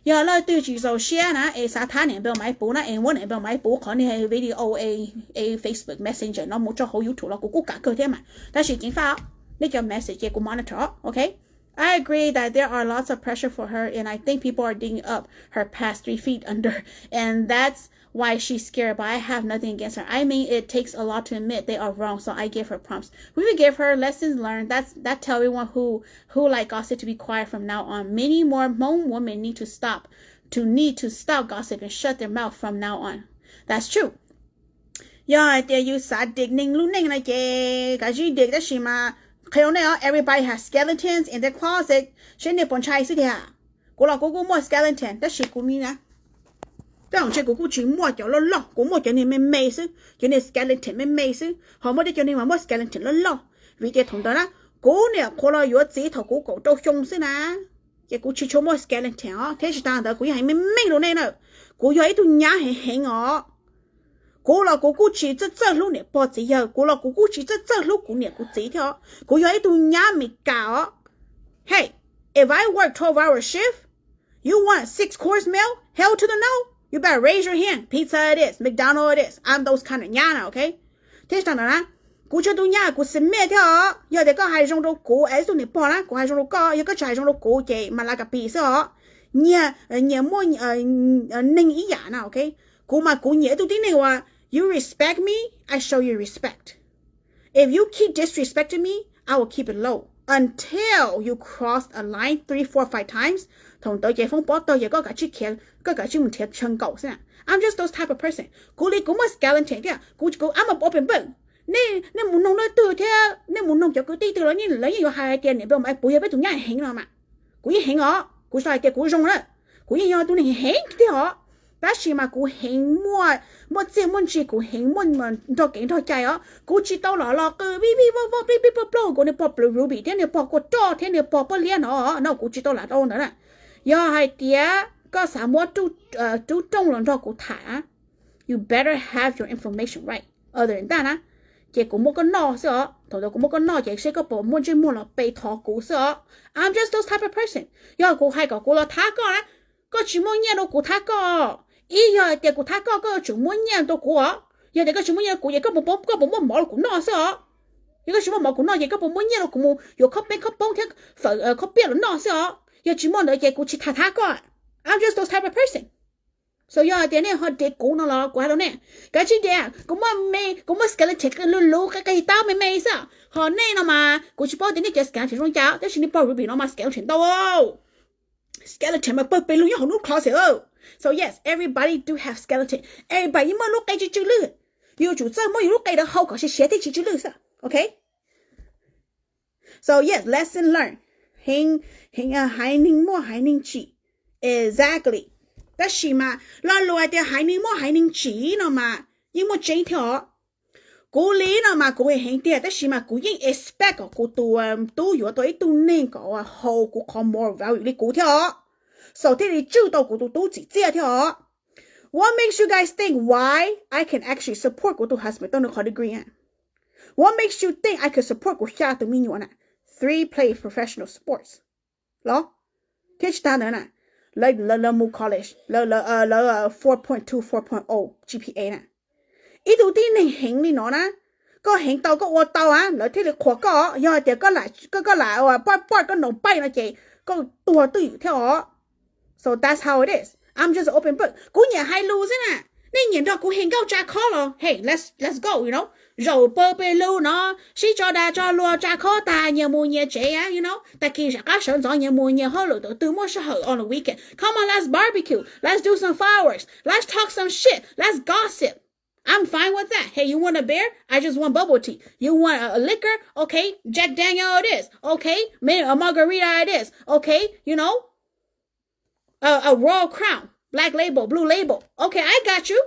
Yog leej twg tsis txaus siab na es xav thab niam Npeu Maiv Puv na es muab niam Npeu Maiv Puv qhov niag video es Facebook Messenger no mus tso hauv YouTube los kuv kuj kam kawg thiab mas. Tab sis ceev faj, nej cov message ces kuv monitor, ok. I agree that there are lots of pressure for her, and I think people are digging up her past three feet under, and that's why she's scared, but I have nothing against her. I mean, it takes a lot to admit they are wrong, so I give her prompts. We will give her lessons learned. That's, that tell everyone who, who like gossip to be quiet from now on. Many more Hmong women need to stop, to need to stop gossip and shut their mouth from now on. That's true. Yog hais tias yus xav dig neeg lub neej no ces kav tsij dig, tab sis mas qhia nej os, everybody has skeletons in their closet, seb nej puas ntshai xwb tiag. Kuv los kuv kuj muaj skeleton tab sis kuv ni na, tej zaum ntshe kuv kuj tsis muaj cov loj loj, kuv muaj cov niag me me xwb, cov niag skeleton me me xwb, ho muaj tej cov niag mas muaj skeleton loj loj. Vim tias thaum ntawd na, kuv niam qhuav los yuav txiv thaum kuv kaum rau xyoo xwb na, ces kuv tsis tshua muaj skeleton os, thiab tsis tas ntawd kuv yeej hais meej meej rau nej na, kuv yog ib tug nyab heev heev os. Kuv los kuv kuj tsis txawj txawj hlub niam pog txiv yawg, kuv los kuv kuj tsis txawj txawj hlub kuv niam kuv txiv thiab os. Kuv yog ib tug nyab Meskas os. Hey, if I work twelve hour shift, you want six course meal? Hell to the no. You better raise your hand. Pizza it is, McDonald it is. I'm those kind of nyab na, ok? Thiab tsis tas ntawd na, kuv tsis yog tus nyab kuv xim miaj thiab os. Yog tias koj hais zoo rau kuv es tus niam pog na, kuv hais zoo rau koj, yog koj tsis hais zoo rau kuv ces mas la ka pis xwb os. Nyias, nyias muaj neeg ib yam na, ok? Kuv mas kuv nyiam ib tug tib neeg uas you respect me, I show you respect. If you keep disrespecting me, I will keep it low until you cross a line three, four, five times. Thaum ntawd ces foob pob tawg ces koj kav tsij khiav, koj kav tsij mus nrhiav chaw nkaum xwb na. I'm just those type of person. Kuv li kuv muaj skeleton thiab, kuv, kuv, I'm an open book. Nej, nej mus noog leej twg thiab nej mus noog cov kwv tij twg los lawv yeej yuav hais hais tias niam peb mas puv yog peb tus nyab heev no mas. Kuv yeej heev os, kuv tsis tau hais tias kuv zoo na. Kuv yeej yog tus neeg heev tiag os. Tab sis mas kuv heev muaj, muaj txiaj muaj ntsig, kuv heev muaj nrog kev nrog cai os. Kuv tsis tau los los qw vij vij voj voj plig plig ploog ploog kuv niag pog Blue Ruby thiab niag pog Kua Roj thiab niag pog Poj Liab no, no kuv tsis tau lam tau ntawd na. Yog hais tias koj xav muab rub rooj los nrog kuv tham, you better have your information right. Other than that na, ces kuv muab koj noj xwb os. Thaum ntawd kuv muab koj noj ces seb koj puas muaj ntsej muag los pe thov kuv xwb os. I'm just those type of person. Yog kuv hais kom kuv los thab koj na, koj tsis muaj nyiaj rau kuv thab koj. Ib yog tias kuv thab koj, koj yuav tsum muab nyiaj rau kuv os. Yog tias koj tsis muaj nyiaj rau kuv ces koj puas, koj puas muab mov rau kuv noj xwb os. Yog koj tsis muaj mov kuv noj ces koj puas muab nyiaj rau kuv mus yuav khob peb khob poob thiab fawm khob piaj los noj xwb os. Yog tsis muaj ntawd ces kuv tsis tham thab koj. I'm just those type of person. So yog tias nej ho dev kuv no los kuv hais rau nej, kav tsij dev, kuv muaj me, kuv muaj skeleton luv luv qe qe taub me me xwb. Ho nej no mas kuv tsis paub tias nej cov skeleton zoo cas, tab sis niag pog Ruby no mas skeleton ntau. Skeleton mas pawg pes lug nyob hauv lub closet. So yes, everybody do have skeleton. Everybody yeej muaj lub qe tsis tsw lwj. Yus yuav tsum txawj muab yus lub qe ntawd hau kom siav siav thiab tsis tsw lwj xwb, ok? So yes, lesson learned. Heev, heev, haiv neeg muaj haiv neeg tsim. Exactly. Tab sis mas lo lus hais tias haiv neeg muaj haiv neeg tsim no mas yeej muaj tseeb thiab os. Kuv li no mas kuv heev tiag, tab sis mas kuv yeej expect kom kuv tus tub yuav tau ib tug neeg kom haus kuv qhov moral value li kuv thiab os. So thiaj li tswj tau kuv tus tub txim txiaj thiab os. What makes you guys think why I can actually support kuv tus husband tau nws qhov degree? What makes you think I could support kuv xya tus me nyuam na? Three play professional sports los, thiab tsis tas ntawd na, lawv, lawv mus college, lawv, lawv four point two, four point o G P A na. Ib tug tib neeg heev li no na, koj heev tau koj ua tau a, lawv thiaj li qhuas koj. Yog hais tias koj lam, koj lam poj poj koj noo paij no ces koj tuag twj ywm thiab os. So that's how it is. I'm just an open book. Kuv nyiam hais lus xwb na. Nej nyiam nrog kuv hee nkauj tsa khob los hey, let's, let's go, you know. Zaum pawg pes lug no, sib tso dag tso luag tsa khob tas nyias mus nyias tsev, you know. Tag kis sawv qab sawv ntxov nyias mus nyias hauj lwm, tus twg muaj sij hawm on the weekend, come on, let's barbecue, let's do some fireworks, let's talk some shit, let's gossip. I'm fine with that. Hey, you want a beer? I just want bubble tea. You want a, a liquor? Okay, Jack Daniel it is. Okay, maybe a margarita it is. Okay, you know, a, a Royal Crown, Black Label, Blue Label. Okay, I got you.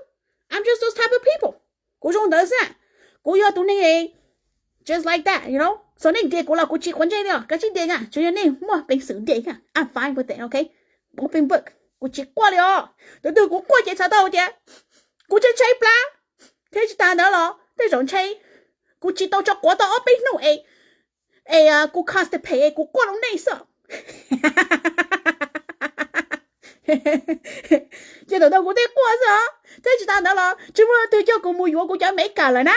I'm just those type of people. Kuv zoo ntawd xwb. Kuv yog tus neeg just like that, you know. So nej nres kuv los kuv tsis quav ntsej li os, kav tsij nres na, tsuas yog nej muaj peev xwm nres na. I'm fine with it, okay? Open book, kuv tsis quaj li os. Tus twg kuv quaj ces txhais tau tias kuv tshee tshee plab, thiab tsis tas ntawd los tej zaum ntshe kuv tsis tau tso quav tau ob peb hnub es, es kuv constipate es kuv quaj rau nej xwb. Ces thaum ntawd kuv thiaj quaj xwb os. Thiab tsis tas ntawd los tsis muaj leej twg coj kuv mus yuav kuv cov Meskas lawm na,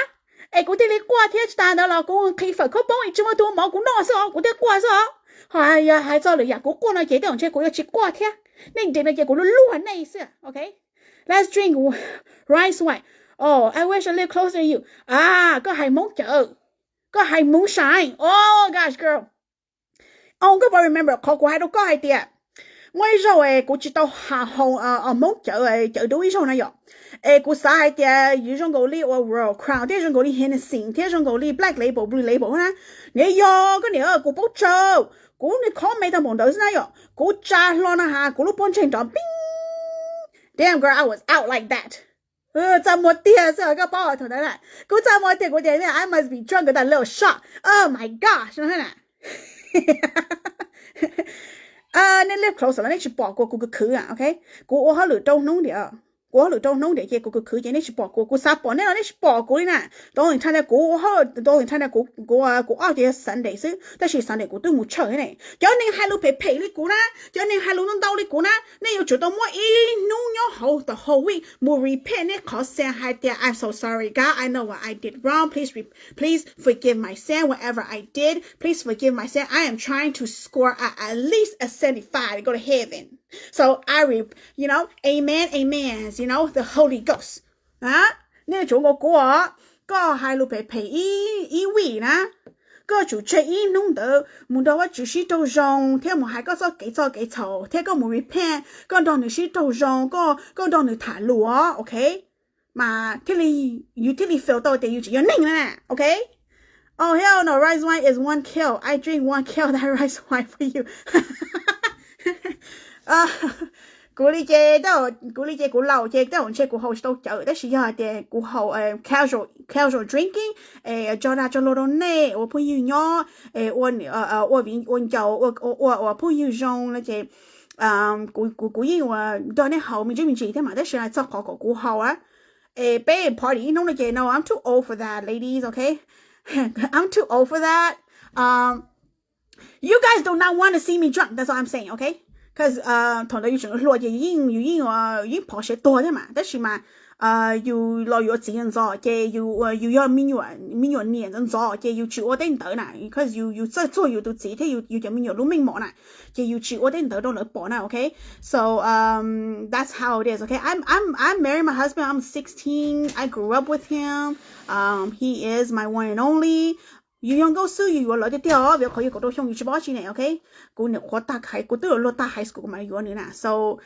es kuv thiaj li quaj. Thiab tsis tas ntawd los kuv nqhis fawm khaub poob es tsis muaj leej twg ua mov kuv noj xwb os, kuv thiaj quaj xwb os. Ho yog hais txog lwm yam kuv quaj no ces tej zaum ntshe kuv yuav tsis quaj thiab. Nej nres no ces kuv luag luag nej xwb, okay? Let's drink rice wine. Oh, I wish I live closer to you. Ah, koj hais Hmoob cawv, koj hais moonshine. Oh gosh, girl. Oh, koj puas remember qhov kuv hais rau koj hais tias muaj ib zaug es kuv tsis tau haus Hmoob cawv, cawv dub ib zaug na yom, es kuv xav hais tias yus zoo nkaus li ua Royal Crown thiab zoo nkaus li Hennessy thiab zoo nkaus li Black Label, Blue Label na. Niam yog koj niam, kuv paub tsawg, kuv niag khob me tag npaum ntawd xwb na yom, kuv tsa hlo na has kuv lub pob ntseg nrov pib. Damn girl, I was out like that. Txaj muag tiag xwb koj paub thaum ntawd na. Kuv txaj muag tiag, kuv tias I must be drunk, got that little shot. Oh my gosh no na. Nej live close los nej tsis pom kuv, kuv khwv khwv, okay? Kuv ua hauj lwm rau hnub ntiag, kuv ua hauj lwm rau hnub ntiag ces kuv khwv khwv ces nej tsis pom kuv. Kuv xav pom nej los nej tsis pom kuv li na. Tau ntha kuv, tau ntha kuv, kuv ob ces Sunday xwb, tab sis Sunday kuv twb mus church ne. Cov neeg hais lus phem phem li kuv na, cov neeg hais lus ntau ntau li kuv na, nej yuav tsum tau muab ib hnub nyob hauv the whole week mus repent nej qhov sins hais tias I'm so sorry God, I know what I did wrong, please re- please forgive my sin, whatever I did, please forgive my sin, I am trying to score a, at least a seventy five to go to heaven. So I re, you know, amen, amen, you know, the Holy Ghost. Nej yuav tsum nkaus kuv os. Koj hais lus phem phem ib vij na, koj tsum tseg ib hnub ntawd mus nrog Vajtswv sib raug zoo thiab mus hais koj txoj kev txoj kev txhaum thiab koj mus repent, koj nrog nws sib raug zoo, koj nrog nws tham lus os, ok? Mas thiaj li, yus thiaj li feel tau tias yus tseem yog neeg na, ok? Oh hell no, rice wine is one kill. I drink one kill that rice wine for you. Kuv li ces, kuv li ces kuv laus ces tej zaum ntshe kuv haus tsis tau cawv, tab sis yog hais tias kuv haus casual, casual drinking, es tso dag tso luag rau nej ua phooj ywg nyob, es ua, ua ncaus, ua, ua phooj ywg zoo no ces kuv, kuv yeej ua nrog nej haus me ntsis me ntsis thiab mas, tab sis txog qhov kom kuv haus a, es peb party ib hnub no ces no, I'm too old for that, ladies, ok? I'm too old for that. You guys do not want to see me drunk, that's all I'm saying, ok? Cause thaum ntawd yus tseem hluas ces yus yeej, yus yeej, yeej phov siav tuag thiab mas, tab sis mas yus los yuav txiv ntxov ces yus, yus yog me nyuam, me nyuam niam ntxov ntxov ces yus tsis ua tej ntawd na, cause yus, yus txawj txuag yus tus txiv thiab yus cov me nyuam lub meej mom na, ces yus tsis ua tej ntawd rau lawv pom na, ok? So that's how it is, ok? I'm, I'm, I married my husband, I'm sixteen, I grew up with him, he is my one and only. Yus yog nkauj xwb yus yuav lawv tiag tiag os, vim qhov yus kaum rau xyoo yus tsis paub tsi ne, ok? Kuv nyuam qhuav tag high, kuv twb yuav luag tag high school kuv mam yuav nws na. So,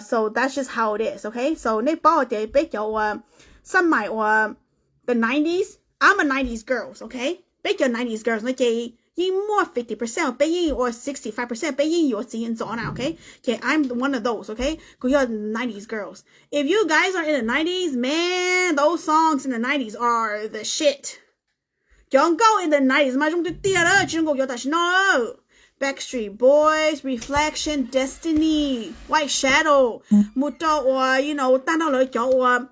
so that's just how it is, ok? So nej paub tias peb cov uas xab mais uas the nineties, I'm a nineties girls, ok? Peb cov nineties girls no ces yeej muaj fifty percent, peb yeej ua sixty five percent, peb yeej yuav txiv ntxov na, ok? Ces I'm one of those, ok? Kuv yog nineties girls. If you guys are in the nineties, man, those songs in the nineties are the shit. Cov nkauj in the nineties mas zoo tiag tiag lawm, tsis zoo nkaus cov tam sim no. Backstreet Boys, Reflection, Destiny, White Shadow, mus rau uas, you know, tag nrho lawv cov uas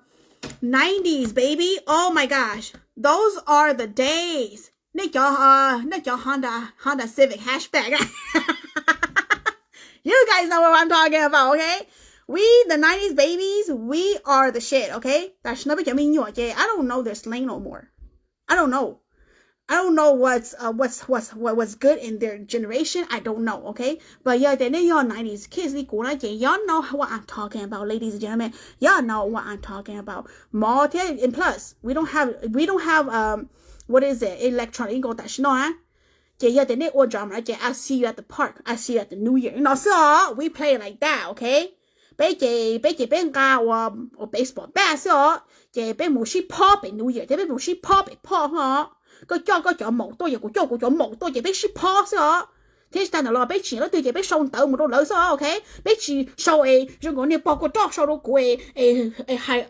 nineties, baby. Oh my gosh, those are the days. Nej cov, nej cov Honda, Honda Civic hatchback. You guys know what I'm talking about, ok? We, the nineties babies, we are the shit, ok? Tam sim no peb cov me nyuam ces I don't know their slang no more. I don't know. I don't know what's, uh, what's, what's, what was good in their generation. I don't know, ok? But yog tias nej yog nineties kids li kuv na ces y'all know what I'm talking about, ladies and gentlemen. Y'all know what I'm talking about. Mov thiab, and plus, we don't have, we don't have, um, what is it, electronic nkaus tam sim no na. Ces yog tias nej ua drama no ces I see you at the park, I see you at the New Year no xwb os. We play like that, ok? Peb ces, peb ces peb nqa ua, ua baseball bat xwb os. Ces peb mus sib phob pem New Year thiab peb mus sib phob pem phoj os. Koj coj koj cov maum tuaj, yog kuv coj kuv cov maum tuaj ces peb sib phob xwb os. Thiab tsis tas ntawd los peb tsim leej twg ces peb sau ntawv mus rau lawv xwb os, ok? Peb tsis sau es zoo nkaus niag pog kua roj sau rau kuv es, es hais,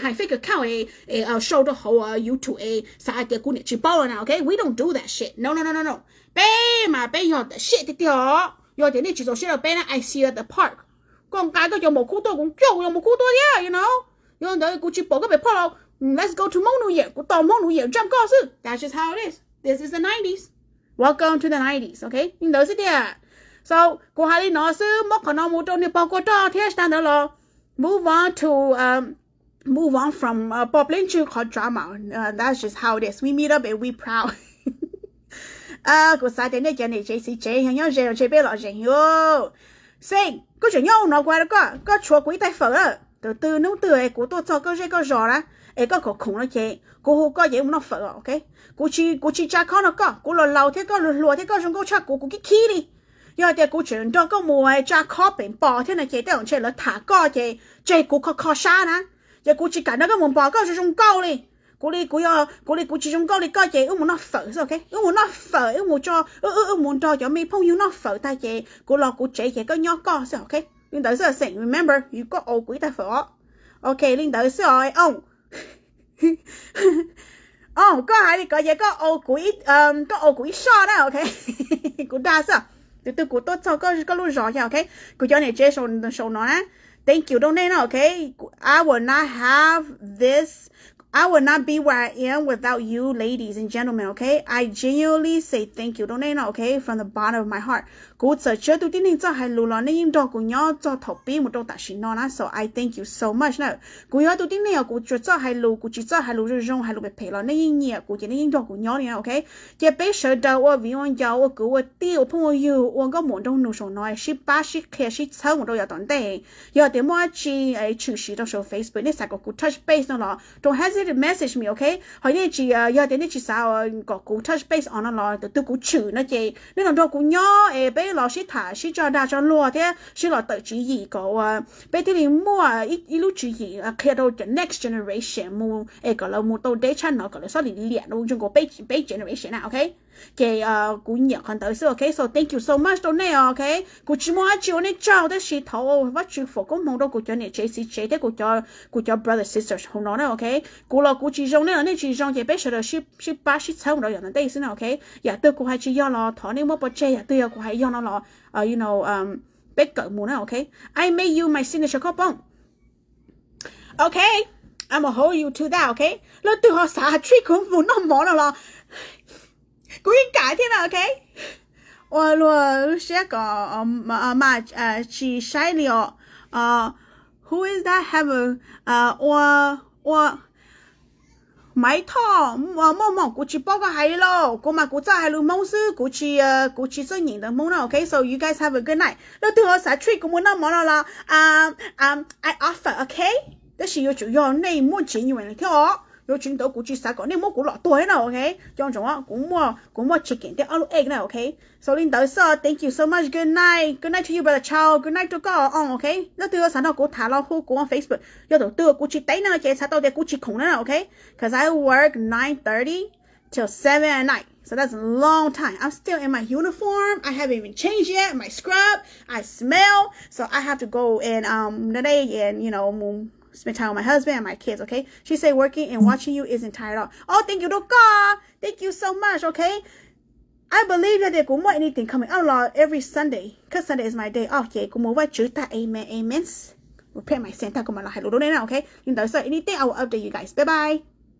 hais fake account es, es sau rau hauv YouTube es xav hais tias kuv niam tsis paub no na, ok? We don't do that shit. No, no, no, no, no. Peb mas peb yog the shit tiag tiag os. Yog tias nej tsis txaus siab rau peb na, I see you at the park. Koj nqa koj cov maum kub tuaj, kuv coj kuv cov maum kub tuaj thiab, you know. Yog ntawd kuv tsis pom koj pem phoj los, let's go to Hmoob New Year, kuv tos Hmoob New Year jam koj xwb. That's just how it is. This is the nineties. Welcome to the nineties, ok? Li ntawd xwb tiag. So kuv hais li no xwb, muab qhov no mus rau niag pog kua roj thiab tsis tas ntawd los move on to, um, move on from, uh, pog pleb ntswg qhov drama. Uh, that's just how it is. We meet up and we proud. Kuv xav tias nej cov niam tsev txiv tsev yog nyob ze los ntshe peb lom zem. Xeem, koj tseem nyob no kuv hais rau koj, koj tshuav kuv ib tais fawm lawm. Tus twg hnub twg kuv tuaj txog koj zej koj zos na, es koj khoom khoom no ces kuv hu koj ces wb mus noj fawm, ok? Kuv tsis, kuv tsis tsa khob no koj, kuv los laus thiab koj hluas hluas thiab koj zoo nkauj tshaj kuv, kuv khib khib li. Yog hais tias kuv tseem nrog koj mus tsa khob pem Npos thiab no ces tej zaum ntshe lawv tham koj ces tseg kuv kho kho sab na. Ces kuv tsis kam nrog koj mus Npos, koj zoo zoo nkauj li. Kuv li kuv yog, kuv li kuv tsis zoo nkauj li koj ces wb mus noj fawm xwb, ok? Wb mus noj fawm, wb mus tso, wb, wb mus nrog cov me phooj ywg noj fawm tag ces kuv los kuv tsev ces koj nyob koj xwb, ok? Li ntawd xwb Xeem, remember, yus koj au kuv ib tais fawm os. Ok, li ntawd xwb os. Koj hais li ko ces koj au kuv ib, koj au kuv ib soj na, ok? Kuv dag xwb. Tus twg kuv tuaj txog koj, koj lub zos yog, ok? Kuv cov niam tsev sau no na. Thank you rau nej na, ok? I will not have this, I would not be where I am without you, ladies and gentlemen, okay? I genuinely say thank you rau nej no, okay? From the bottom of my heart. Kuv txawm tsis yog tus tib neeg txawj hais lus los nej yeej nrog kuv nyob txog thaum pib mus rau tam sim no na, so I thank you so much na. Kuv yog tus tib neeg os, kuv tsuas txawj hais lus, kuv tsis txawj hais lus zoo zoo, hais lus phem phem los nej yeej nyiam kuv ces nej yeej nrog kuv nyob li na, okay? Ces peb sawv daws ua viv ua ncaus, ua kwv ua tij, ua phooj ua ywg, ua nkauj muam nraug nus saum no, sib pab sib qhia sib txhawb mus rau yav tom ntej. Yog tias muaj dab tsi tshwm sim rau saum Facebook nej xav kom kuv touch base no los don't hesitate to message me, okay? Ho nej tsis, yog tias nej tsis xav kom kuv touch base os no los tus twg kuv tshwm no ces nej los nrog kuv nyob es peb los sib tham sib tso dag tso luag thiab sib los tawm tswv yim kom ua peb thiaj li muaj ib lub tswv yim qhia rau cov next generation mus es kom lawv mus tau deb tshaj no kom lawv txhob li liam rau zoo nkaus peb generation na, okay? Ces kuv nyiam qhov ntawd xwb, okay? So thank you so much rau nej os, okay? Kuv tsis muaj dab tsi ua nej tsaug tab sis thov Vajtswv foom koob hmoov rau kuv cov niam tsev txiv tsev thiab kuv cov brother sisters hauv no na, okay? Kuv los kuv tsis zoo, nej los nej tsis zoo ces peb sawv daws sib pab sib txhawb mus rau yav tom ntej xwb na, okay? Yam twg kuv hais tsis yog los thov nej muab pov tseg, yam twg yog kuv hais yog no los, you know, peb kawm mus na, okay? I made you my signature koj poob. Okay, I'm gonna hold you to that, okay? Leej twg ho xav treat kuv mus noj mov no los kuv yeej kam thiab na, okay? Ua luag lub siab kom mas tsis saib li os. Who is that? Have a, ua, ua Maiv Thoj, muaj hmoov kuv tsis paub koj hais li lauj. Kuv mas kuv txawj hais lus Hmoob xwb, kuv tsis, kuv tsis txawj nyeem ntawv Hmoob na, okay? So you guys have a good night. Leej twg ho xav treat kuv mus noj mov no los I offer, okay? Tab sis yuav tsum yog nej muaj genuine thiab os. Yuav tsis ntawd kuv tsis xav kom nej muab kuv lom tuag thiab na, okay? Cov ntsoov, kuv muaj, kuv muaj chicken thiab ob lub egg na, okay? So li ntawd xwb, thank you so much, good night, good night to you brother Chau, good night rau koj os, okay? Leej twg xav nrog kuv tham los hu kuv Facebook, yog tus twg kuv tsis teb nej no ces xav tau tias kuv tsis khoom na, okay? Cause I work nine thirty till seven at night. So that's a long time. I'm still in my uniform. I haven't even changed yet. My scrub, I smell. So I have to go and um today and you know spend time with my husband and my kids, okay? She say working and watching you isn't tired at all. Oh, thank you rau koj. Thank you so much, okay? I believe yog tias kuv muaj anything coming up los every Sunday, cause Sunday is my day off, ces kuv mus Vajtswv tag, amen, amen. Repeat myself tag kuv mam los hais lus rau nej na, okay? Li ntawd xwb, anything I will update you guys. Bye bye.